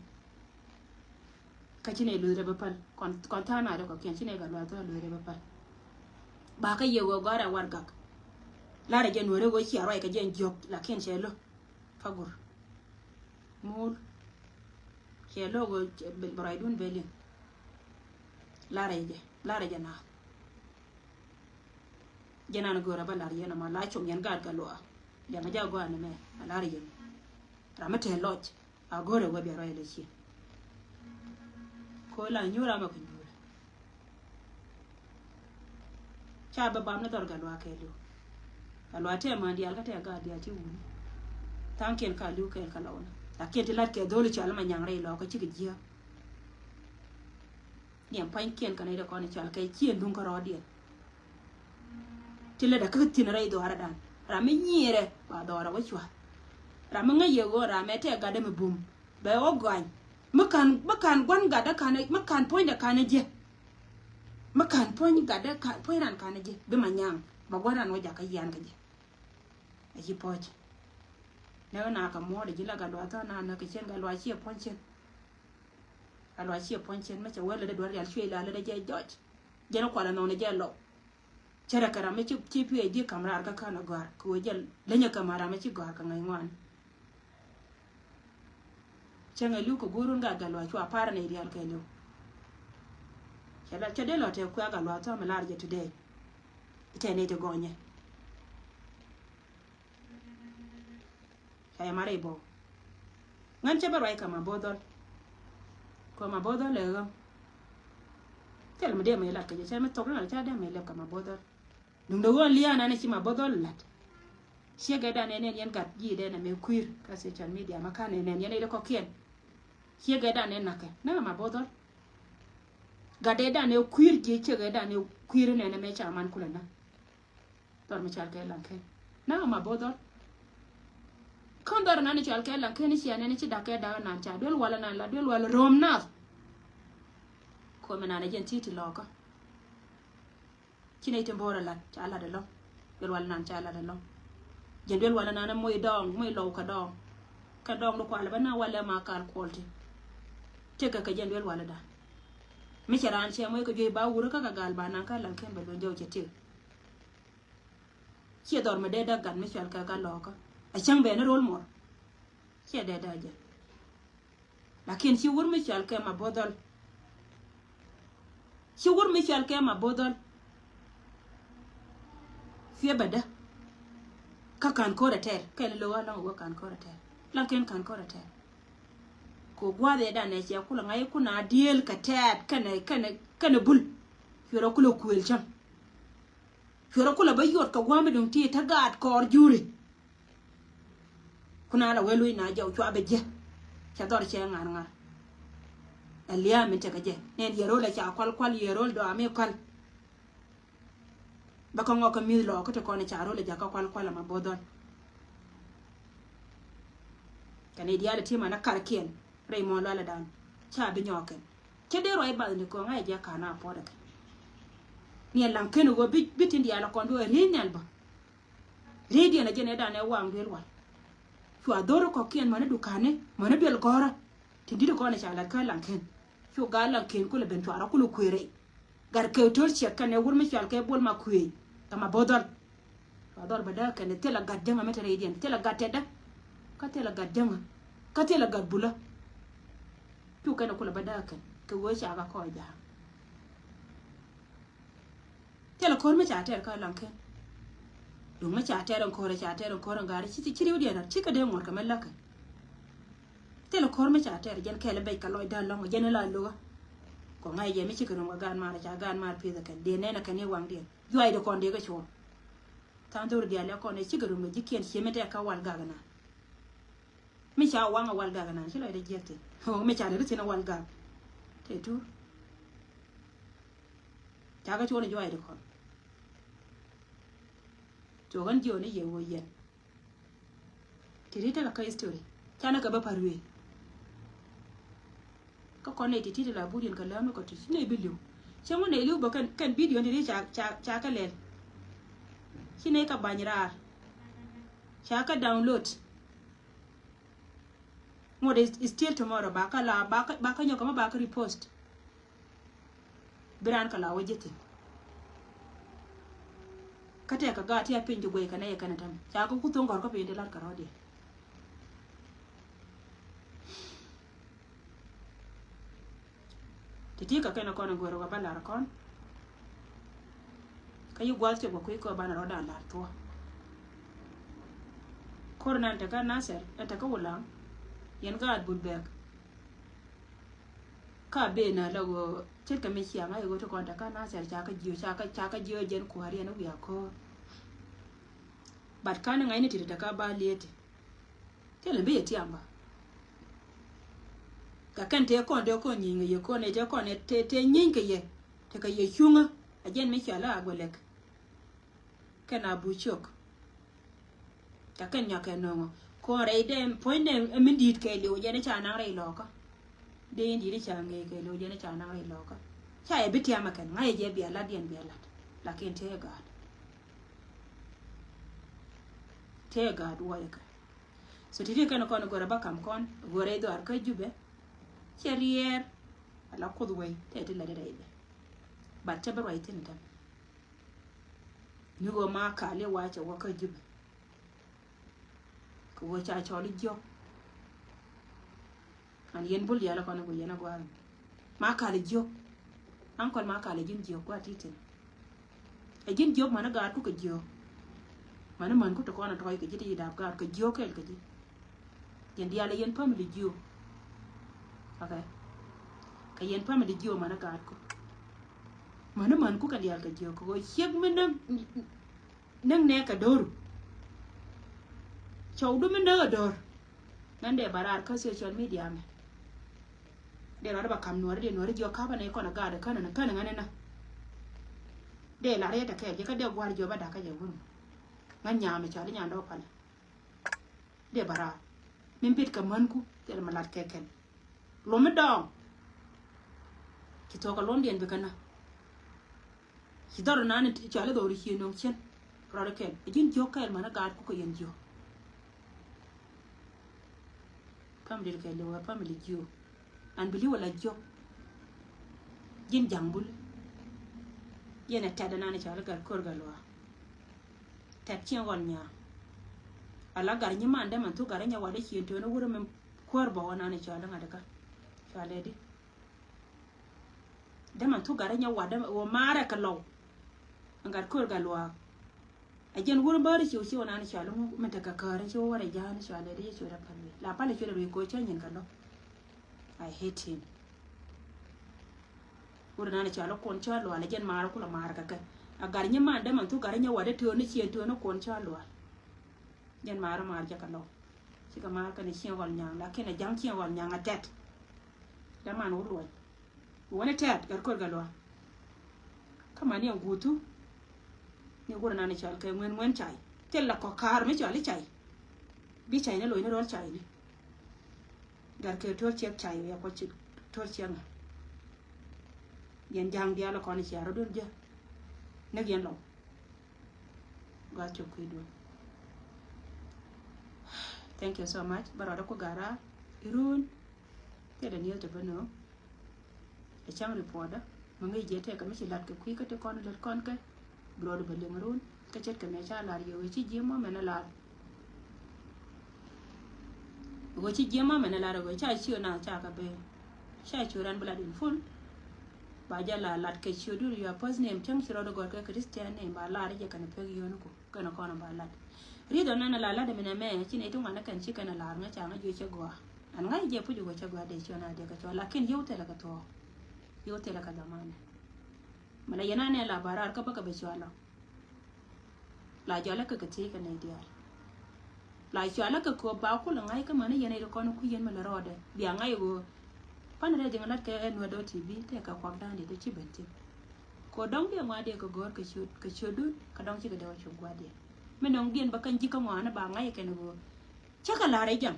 Kä ci nɛ luth rɛ bä päl kɔn, kɔn tha̱a̱ŋ nath di kɔ̱kiɛn ci nɛ Gatluak thɔ̱ luth rɛ bä päl. Ba kä yɛ ɣöö gɔ̱a̱rɛ warɛgak. Larɛ jɛ nuɔ̱ɔ̱ri ɣöö cia ruac kɛ jɛ jiɔk lakin cɛ lo̱. Kä gur. Muul. Cɛ lo̱ ɣöö bɛ ruacdun bɛ liŋ. Larɛ jɛ, larɛ jɛ naath. Jɛn an go̱o̱rä bä lar yɛn ɛmɔ la cum yɛn gaat Gatluak. Liɛŋä jɛ a gɔaa ni mɛ a lar yɛn. Ram mi te lɔc a go̱o̱rä wä bia ruac lɛ cieŋ. Ko la nyuur ram a kɛ nyuur. Ca bä bam ni dhɔr Gatluak kɛɛliw. Gatluak tɛɛ män diaal kä tɛɛ gaat diaal ti wuni. Tha̱a̱ŋkiɛn ka li̱w kɛɛl kä lɔwni. Lakin ti lat kɛ dho̱l cɔal ma nyaŋ rɛy lɔɔkä cikɛ jiääk. Niɛm pua̱nykiɛn kɛ nɛy ti kɔn i̱ cɔal kɛ ciëŋ duŋ kä rɔɔdiɛn. Ti lät a kä thi̱n rɛy dhɔarädan. Ram mi nyiirɛ ba dhɔaarä wä cua. Ram mi ŋäc yɛ ɣöö ram mɛ tɛk gatdä mi bum bɛ wä gɔany. Mi ka̱n, mi ka̱n gua̱n gatdä ka̱n, mi ka̱n puɔ̱nydɛ ka̱n jɛ. Mi ka̱n puɔ̱ny gatdä ka̱n, puɔ̱ny ran ka̱n jɛ bi ma nyaŋ ba gua̱n ran wä jakä yian kä jɛ. A ci puɔ̱c. Nɛ wä na kɛ muɔ̱ɔ̱dɛ ji̱ la Gatluak thɔ̱ na nä kɛ cien Gatluak ciɛ puɔ̱ny cien. Gatluak ciɛ puɔ̱ny cien mɛ cɛ wee lätdɛ duɔ̱r rial cuëë la lätdɛ jɛ jɔc. Jɛn kualɛ nhɔknɛ jɛ lɔw. Cɛ rɛ kɛ ram mi ci, ci piɛc ji̱ ka̱m raar kä ka̱n a gɔ̱a̱r kɛ wee jɛ lenyɛ kɛ ma ram mi ci gɔ̱a̱r kɛ ŋäc ŋuan. Cäŋɛ li̱w kɛ go̱o̱run gat Gatluak cua parɛ nɛy rial kɛ li̱w. Cɛ la cɛ dee lɔ tɛ kuɛ Gatluak thɔ̱ mi lar jɛ today. Itɛ nɛy ti gɔnyɛ. Ca yɛ marɛ ibɔ. Ŋän cɛ bä ruac kɛ ma bo̱o̱th dhɔl. Kɛ ma bo̱o̱th dhɔl lɛ ɣäm. Thil mi dee mi lat kɛ jɛ cɛ mi thok ri ŋa̱l ca dee mi lɛp kɛ ma bo̱o̱th dhɔl. Duŋdɛ ɣöö lia̱a̱ nanɛ ci ma bo̱o̱th dhɔl lat. Ciek ɛ danɛ nɛn yɛn gat ji̱ dee nɛ mɛ kui̱r kä social media ma ka̱n ɛ nɛn yɛn ɛ dee kɔkiɛn. Ciek ɛ danɛ nakɛ nɛ ma bo̱o̱th dhɔl. Gat ɛ danɛ kui̱r ji̱ ciek ɛ danɛ kui̱r nɛn ɛ mɛ ca man kulɛ na. Dhɔr mi cɔal kɛ Laŋken. Na ma bo̱o̱th dhɔr. Kän dhɔr nan cɔal kɛ Laŋken i̱ cia nɛn i̱ ci da̱k kɛ da̱k nan ca duel walɛ nan la duel walɛ ro̱o̱m nath. Komi nan ɛ jɛn ti̱ti̱ lɔkä. Ci nɛy tin bo̱o̱r ɛ lat ca lat ɛlɔ̱ŋ. Duel walɛ nan ca lat ɛlɔ̱ŋ. Jɛn duel walɛ nan ɛ moc dɔɔŋ moc lɔw kɛ dɔɔŋ. Kɛ dɔɔŋ di kualɛ bä na walɛ ma kal kuɔl ti. Tëkɛ kɛ jɛn duel walɛ da̱. Mi cɛ raan cɛ moc kɛ juey ba wurä kä kɛ gal ba nan kä Laŋken bɛ luny jɔw cɛ tëk. Ciɛ dhɔr mi dee däk gat mi cɔal kɛ gat lɔɔkä. A cäŋ bɛ ni ro̱l muɔr. Ciɛ dee däk jɛ. Lakin ci wur mi cɔal kɛ ma bo̱o̱th dhɔl. Ci wur mi cɔal kɛ ma bo̱o̱th dhɔl. Fiɛ bɛ däk. Kä ka̱n ko̱r ɛ tɛɛr kɛn lo̱k a lɔ̱ŋ wä ka̱n ko̱r ɛ tɛɛr. Laŋken ka̱n ko̱r ɛ tɛɛr. Kɛ gua̱a̱th ɛ danɛ cɛ kulɛ ŋa̱c kun a dieel kɛ tɛɛt kɛnɛ, kɛnɛ, kɛnɛ bul. Cuɛ rɔ kulɛ kuël cäŋ. Cuɛ rɔ kulɛ bä yuɔt kɛ gua̱a̱th mi duŋ ti te gaat kɔɔr juri. Kuna la wee luc na jɔw cua bɛ jiɛ. Cɛ dhɔr cɛ ŋa̱r ŋa̱r. Ɛ lia̱a̱ min tekɛ jɛ nɛn yɛ ro̱l ɛ ca kual kual yɛ ro̱l dɔaami kual. Bä kä ŋɔk kä mi̱th lɔɔkä ti kɔn ɛ ca ro̱l ɛ jakä kual kual ɛmɛ bo̱o̱th dhɔl. Kɛn i̱ diaal ɛ ti man ɛ karkiɛn rɛy muɔ̱ɔ̱n lualɛ dan ca bi nyɔɔk kɛn. Cä dee ruac bath ni ko̱ŋ a jɛ ka̱n a puɔt ɛ kɛ. Ni ɛ Laŋken ɛ ɣöö bi, bi tin diaal ɛ kɔn duɔ̱ɔ̱r ɛ riey nhial bä. Riey diɛn ɛ jɛn ɛ dan ɛ waŋ duel wal. Cua dho̱r ɛ kɔ̱kiɛn mäni duka̱ni mäni duel gɔ̱rä. Tin di̱t ɛ kɔn ɛ ca la̱t kä Laŋken. Cu gal Laŋken kulɛ ben cuarɛ kulɛ kuëë rɛy. Gat kɛ to̱l ciɛk kɛn ɛ wur mi cual kɛ bol ma kuëë. Kɛ ma bo̱o̱th dhɔl. Cua dhɔr bɛ dääk kɛn thilɛ gat jäŋä mi te rɛydiɛn thilɛ gat tɛtdä. Kä thilɛ gat jäŋä kä thilɛ gat bulä. Cu kɛn kulɛ bä dääk kɛn kɛ ɣöö ca kɛ kɔc ja̱a̱ŋ. Thilɛ ko̱r mi ca tɛr kä laŋ ken. Duŋ mi ca tɛr in ko̱r, ca tɛr in ko̱r in gaari, ci, ci riwdiɛn rat, ci kɛ dee ŋuɔ̱t kɛ mi läkɛ. Thilɛ ko̱r mi ca tɛr, jɛn kɛl in bɛc kɛ lɔc da̱l lɔ̱ŋ, jɛn in la lo̱kä. Kɔ ŋa̱c jɛ mi cikɛ rum kɛ gaan maar, ca gaan maar pi̱th kɛn, dee nɛn kɛn i̱ waŋdiɛn. Juac di kɔn dee kɛ cuɔ̱ɔ̱ŋ. Tha̱a̱ŋ dho̱r diaal ɛ kɔn ɛ cikɛ rum kɛ ji̱ kiɛn, ciɛ mi tɛk kä wal gak inan. Mi ca waŋ a wal gak inan, ci lɔcdɛ jiɛk thi̱n. Ɣöö mi ca lɛ ri thi̱n a wal gak. Tëë tur. Ca kɛ cuɔ̱n a juac di kɔn. Cuɔ̱k ɣän jiɔni yɛ ɣöö yɛn. Ti̱ti̱ tekɛ kä history. Canɛ kɛ bä pa̱r wi̱i̱. Kä kɔn nɛy ti̱ti̱ ti la but yɛn kɛ lääm ni kɔ ti ci nɛy bi li̱w. Cäŋ wä nɛy li̱w bä kɛn, kɛn video ti̱ti̱ ca, ca, ca kɛ lɛl. Ci nɛy kɛ bany raar. Ca kɛ download. Ŋuɔ̱t is, is still tomorrow. Ba kä la, ba kä, ba kä nyɔk kɛ ma ba kä repost. Bi raan kɛ la wä ji̱ thi̱n. Kä tɛk kɛ gaat ti a piny ti guɛy kɛ nɛy kɛn a täm. Ca kɛ ku thoŋ gɔ̱r kä piny ti lat kɛ rɔ̱diɛn. Ti̱ti̱ kɛ kɛn kɔn in go̱o̱r kɛ ba lar kɔn. Kä yi gua̱th cɛ guɔ kui̱ kɔ banɛ rɔ̱dan lar thuɔ. Ko̱r nan tekä Nasir, ɛ tekä Wulaŋ. Yɛn gaat Bul Bɛk. Ka ben a la ɣöö ce̱tkɛ mi ciaŋ a i̱ ɣöö ti kɔn tekä Nasir ca kä jiö, ca kä, ca kä jiö jɛn kuäär yɛn i̱ wiaa ko̱r. But kan i̱ ŋa̱cni ti̱ti̱ tekä ba lieti. Thilɛ bi yɛ tiam bä. Kɛ kɛn tëë kɔn tëë kɔn nyieeny kɛ yɛ kɔn ɛ tëë kɔn ɛ tëë, tëë nyieeny kɛ yɛ. Tëë kɛ yɛ cuŋä. A jɛn mi cɔal a Aguɛ Lɛk. Kɛn a Buciök. Kɛ kɛn nyɔk kɛ nöŋɔ. Kɔn rɛy dɛm puɔ̱nydɛ ɛ min di̱i̱t kɛɛliw jɛn i̱ ca naŋ rɛy lɔkä. Dee in di̱i̱t i̱ ca ŋee kɛɛliw jɛn i̱ ca naŋ rɛy lɔkä. Ca yɛ bi tiam ɛ kɛn ŋa̱c ɛ jɛ bia lat diɛn bia lat. Lakin tëë gaat. Tëë gaat wuɔyɛ kɛ. So ti̱ti̱ kɛn kɔn go̱rɛ ba kam kɔn go̱rɛ i̱ dhɔar kä Jubɛ. Cɛ riɛɛr ala Kuoth wei tɛ ti la di rɛy bɛ. But cɛ bi ruac thi̱n tɛm. Ni ɣöö ma kali wa cɛ wä kä Jubɛ. Kɛ ɣöö ca cɔl i̱ jiɔk. An yɛn Bul diaal kɔn i̱ ku yɛn a gua̱a̱r. Ma kali jiök. Ankɔl ma kali ji̱n jiök gua̱a̱r ti̱ti̱n. Ɛ ji̱n jiök mani gaatku kɛ jiök. Mani mänku ti kɔn a tɔɔc kɛ ji̱ ti yi daap gaat kɛ jiök kɛɛl kɛ ji̱. Yɛn diaal ɛ yɛn family jiök. Okay. Kɛ yɛn family jiök mani gaatku. Mani mänku kɛ diaal kɛ jiök kɛ ɣöö ciek mi näk, näk nɛɛk kɛ do̱r. Cɔwdu mi näk ɛ do̱r. Ŋän dee ba raar kä social media mɛ. Dee rɔɔdɛ ba kam nuɔri dee nuɔri jiɔ kapa nɛ kɔn a gaat känɛ ni känɛ ŋän ni na. Dee lar yɛ tɛ kɛɛl jiɛ kä dee gua̱r jiɔ ba dakä jɛ wun. Ŋän nyam mi cɔal i̱ nyan dɔɔ palɛ. Dee ba raar. Min bit kɛ mänku thil mi lat kɛ kɛn. Lom mi dɔɔŋ. Ci thuɔk kɛ lomdiɛn bi kɛ na. Ci dhɔr nani cɔal i̱ dhɔr i̱ cie nöŋ cien. Rɔɔdɛ kɛl ɛ ji̱n jiök kɛɛl mani gaatku kɛ yɛn jiök. Family kɛɛl i̱ wä family jiök. An bi li̱w ala jiök. Ji̱n ja̱ŋ Bul. Yɛn ɛ tɛt nani cɔal i̱ Gat Ko̱r Gat Luaak. Tɛt cieŋ ɣɔl nyaa. Ala gar nyiman däman thuk gar i̱ nyɛ wat i̱ cien töni wurɛ mi kuäär bɔk nani cɔal i̱ ŋa̱t ikä. Cɔal ɛ di. Dämɛ thuk gat rɛ nyɛ wat dämɛ ɣöö maarɛ kɛ lɔw. Ɛn Gat Ko̱r Gat Luaak. Ɛ jɛn wur bäär ciw ciw nani cɔal iŋu min tekɛ käär ciw wärɛ ja̱a̱n cɔal ɛ di ciw rɛ pal wi̱i̱ la pal ciw rɛ wi̱i̱ ko̱ cä nyin kɛ lɔw. I hate him. Wur nani cɔal iŋu kuɔn cä lual ɛ jɛn maarɛ kulɛ maarɛ kɛ kɛ. Ɛ gat nyiman dämɛ thuk gat rɛ nyɛ wat dä tööni ciɛn tööni kuɔn cä lual. Jɛn maarɛ maar jɛ kɛ lɔw. Cikɛ maar kɛn cieŋ ɣɔl nyaŋ lakin ɛ ja̱ŋ cieŋ ɣɔl nyaŋ ɛ tɛt. Däman wä luɔc. Wä ni tɛt Gat Ko̱r Gat Luaak. Kä man yɛn guuthu. Ni wurɛ nani cɔal kɛ ŋuɛn ŋuɛn cay. Thil la kɔ kaar mi cɔal i̱ cay. Bi cay ni loc ni rɔl cay ni. Gat kɛ to̱r ciɛk cay wiɛ kɔ ci to̱r ciɛk ŋa. Yɛn ja̱ŋ diaal kɔn i̱ cia rɔdun jɛ. Näk yɛn lɔw. Gua cok kui̱ duɔ̱n. Thank you so much. Bä rɔɔdä ku gara irun. Thilɛ nieth te bä nööŋ. Ɛ cäŋ reportdä mi ŋäc jiɛ tɛkɛ mi ci lat kɛ kui̱ kä ti kɔn lät kɔn kɛ. Bi rɔɔdä bä liŋ irun kä ce̱tkɛ mɛ ca lar yɛ ɣöö ci ji̱ mɔ mɛn ɛ lar. Ɣöö ci ji̱ mɔ mɛn ɛ lar ɛ ɣöö ca ciö na ca kɛ ben. Ca ciö ran bi lat in full. Ba jɛ la lat kɛ ciötdu, your first name, cäŋ ci rɔɔdɛ gɔ̱r kɛ Christian name, ba lar jɛ kɛn pek yio̱o̱ni ku kɛn kɔn ba lat. Reason ɛn la lat ɛmɛ nɛmɛ, ci nɛy ti ŋuan kɛn ci kɛn lar ŋä, ca ŋä jiö cɛ gɔaa. Ɛn ŋa̱c jɛ puc kɛ cɛ gɔaa dee ciöt na dee kɛ cɔl, lakin yio̱w thilɛ kɛ thuɔ̱k. Yio̱w thilɛ kɛ dhamana. Mɛ la yɛn anɛ la ba raar kä bä kɛ bɛ cɔl ɔ. La jɔlä kɛ kɛ thiec kɛ nɛy diaal. La cɔalä kɛ kööp ba kulɛ ŋa̱c kä mäni yɛn ɛ ri kɔn ku yɛn mi lɛ rɔɔdɛ bia ŋa̱c ɣöö. Pan rɛy jiŋ lat kɛ Nuer dot T V, tëë kɛ kuak da̱a̱n diɛ te ci ben thi̱n. Kɛ dɔ̱ŋ diɛ ŋuan diɛ kɛ go̱o̱r kɛ ciöt, kɛ ciötdu, kɛ dɔ̱ŋ cikɛ dee wä cop gua̱a̱r diɛ. Mi nɔŋ diɛn bä kɛn ji̱ kä ŋuan ba ŋa̱c kɛn ɣöö cä kɛ la̱r ɛ jam.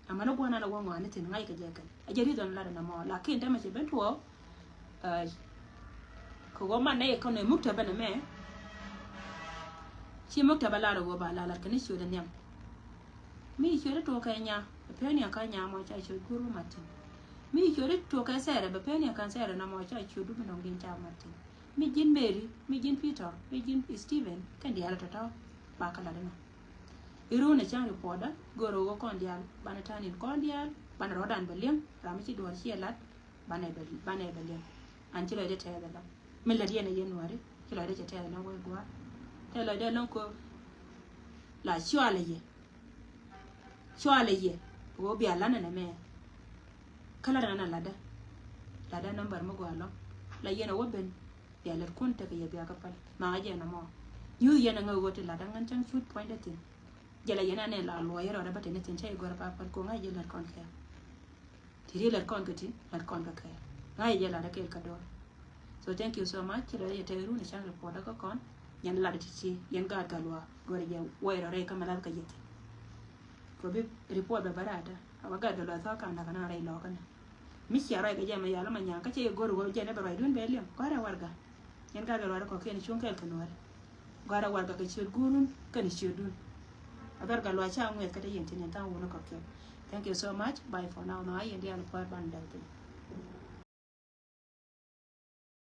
Amäni gua̱n an a wä ŋɔaani thi̱n ŋa̱c kɛ jɛ kɛn. A jɛ reason lat ɛn ɛmɔ. Lakin tɛmɛ cɛ ben tuɔɔk. Kɛ ɣöö man nɛy kɔn ɛ muktaba nɛmɛ. Ci muktaba lar ɛ ɣöö ba la lat kɛn i̱ ciötdä nhiam. Mi ciötdä tuɔɔk kɛ nya, bɛ pɛn yɛ kä nya mɔ ca ciöt guur mat thi̱n. Mi ciötdä tuɔɔk kɛ sɛrɛ, bɛ pɛn yɛ kä sɛrɛ nɔmɔ ca ciötdu mi nɔŋ diɛn ca mat thi̱n. Mi ji̱n Mary, mi ji̱n Peter, mi ji̱n Stephen, kɛn diaal tɔ̱tɔ̱ ba kä lat ɛnɔ. Irun ɛ cäŋ report dä, gör ɣöö kɔn diaal, banɛ ta̱a̱ ni̱n kɔn diaal, banɛ rɔ̱dan bɛ li̱eŋ, ram mi ci duɔ̱ɔ̱r ciɛ lat, banɛ bɛ, banɛ bɛ li̱eŋ. An ci lɔcdɛ tɛɛth ɛlɔ̱ŋ. Mi lät yɛn ɛ yɛn Nuääri, ci lɔcdɛ cɛ tɛɛth ɛlɔ̱ŋ wec gua̱a̱r. Tɛɛth lɔcdɛ ɛlɔ̱ŋ kɛ la cualɛ yɛ. Cualɛ yɛ, ɣöö bia lan ɛnɛ mɛ. Kä lat ɛn an a latdä. Latdä number mi gɔaa ɛlɔ̱ŋ. La yɛn ɛ wä ben. Bia lät kun tekɛ yɛ bia kä päl. Makä jɛ nɔmɔ. Nyuth yɛn ɛ ŋäk ɣöö ti latdä ŋän cäŋ cut puɔ̱nydä thi̱n. Jɛ la yɛn anɛ la luɔyä rɔɔdä bä teni thi̱n cä i̱ gɔ̱rä pa päl, ko ŋa̱c jɛ lät kɔn kɛ. Ti ri lät kɔn kɛ ti, lät kɔn kɛ kɛ. Ŋa̱c jɛ latdä kɛɛl kä do̱r. So thank you so much. Ci lɔcdä yɛ tɛɛth run ɛ cäŋ report dä kä kɔn. Yɛn latdä ti ti, yɛn gaat gat luaak, gɔ̱rä jɛ wä irɔ rɛy kä mɛ lath kä yɛ thi̱n. Kɛ bi report bɛ bä raatdä. A wä gat gat luaak thɔ̱k ka̱n da̱k kɛ na rɛy lɔkä nɛ. Mi cia ruac kɛ jɛ mɛ yal mɛ nyaŋ kä cɛ yɛ go̱r ɣöö jɛn ɛ bɛ ruacdun bɛ liɛŋ. Gɔ̱a̱rɛ warɛga. Yɛn gat gat luaak kɔ̱kiɛn cuŋ kɛɛl kɛ Nuääri. Gɔ̱a̱rɛ warɛga kɛ ciöt guurun kɛnɛ ciötdun. A gat gat luaak ca ŋuɛth kä te yɛn tin yɛn tha̱a̱ŋ wunä kɔ̱kiɛn. Thank you so much. Bye for now. Mɛ ɣa̱c yɛn diaal puɔ̱t ban däk piny.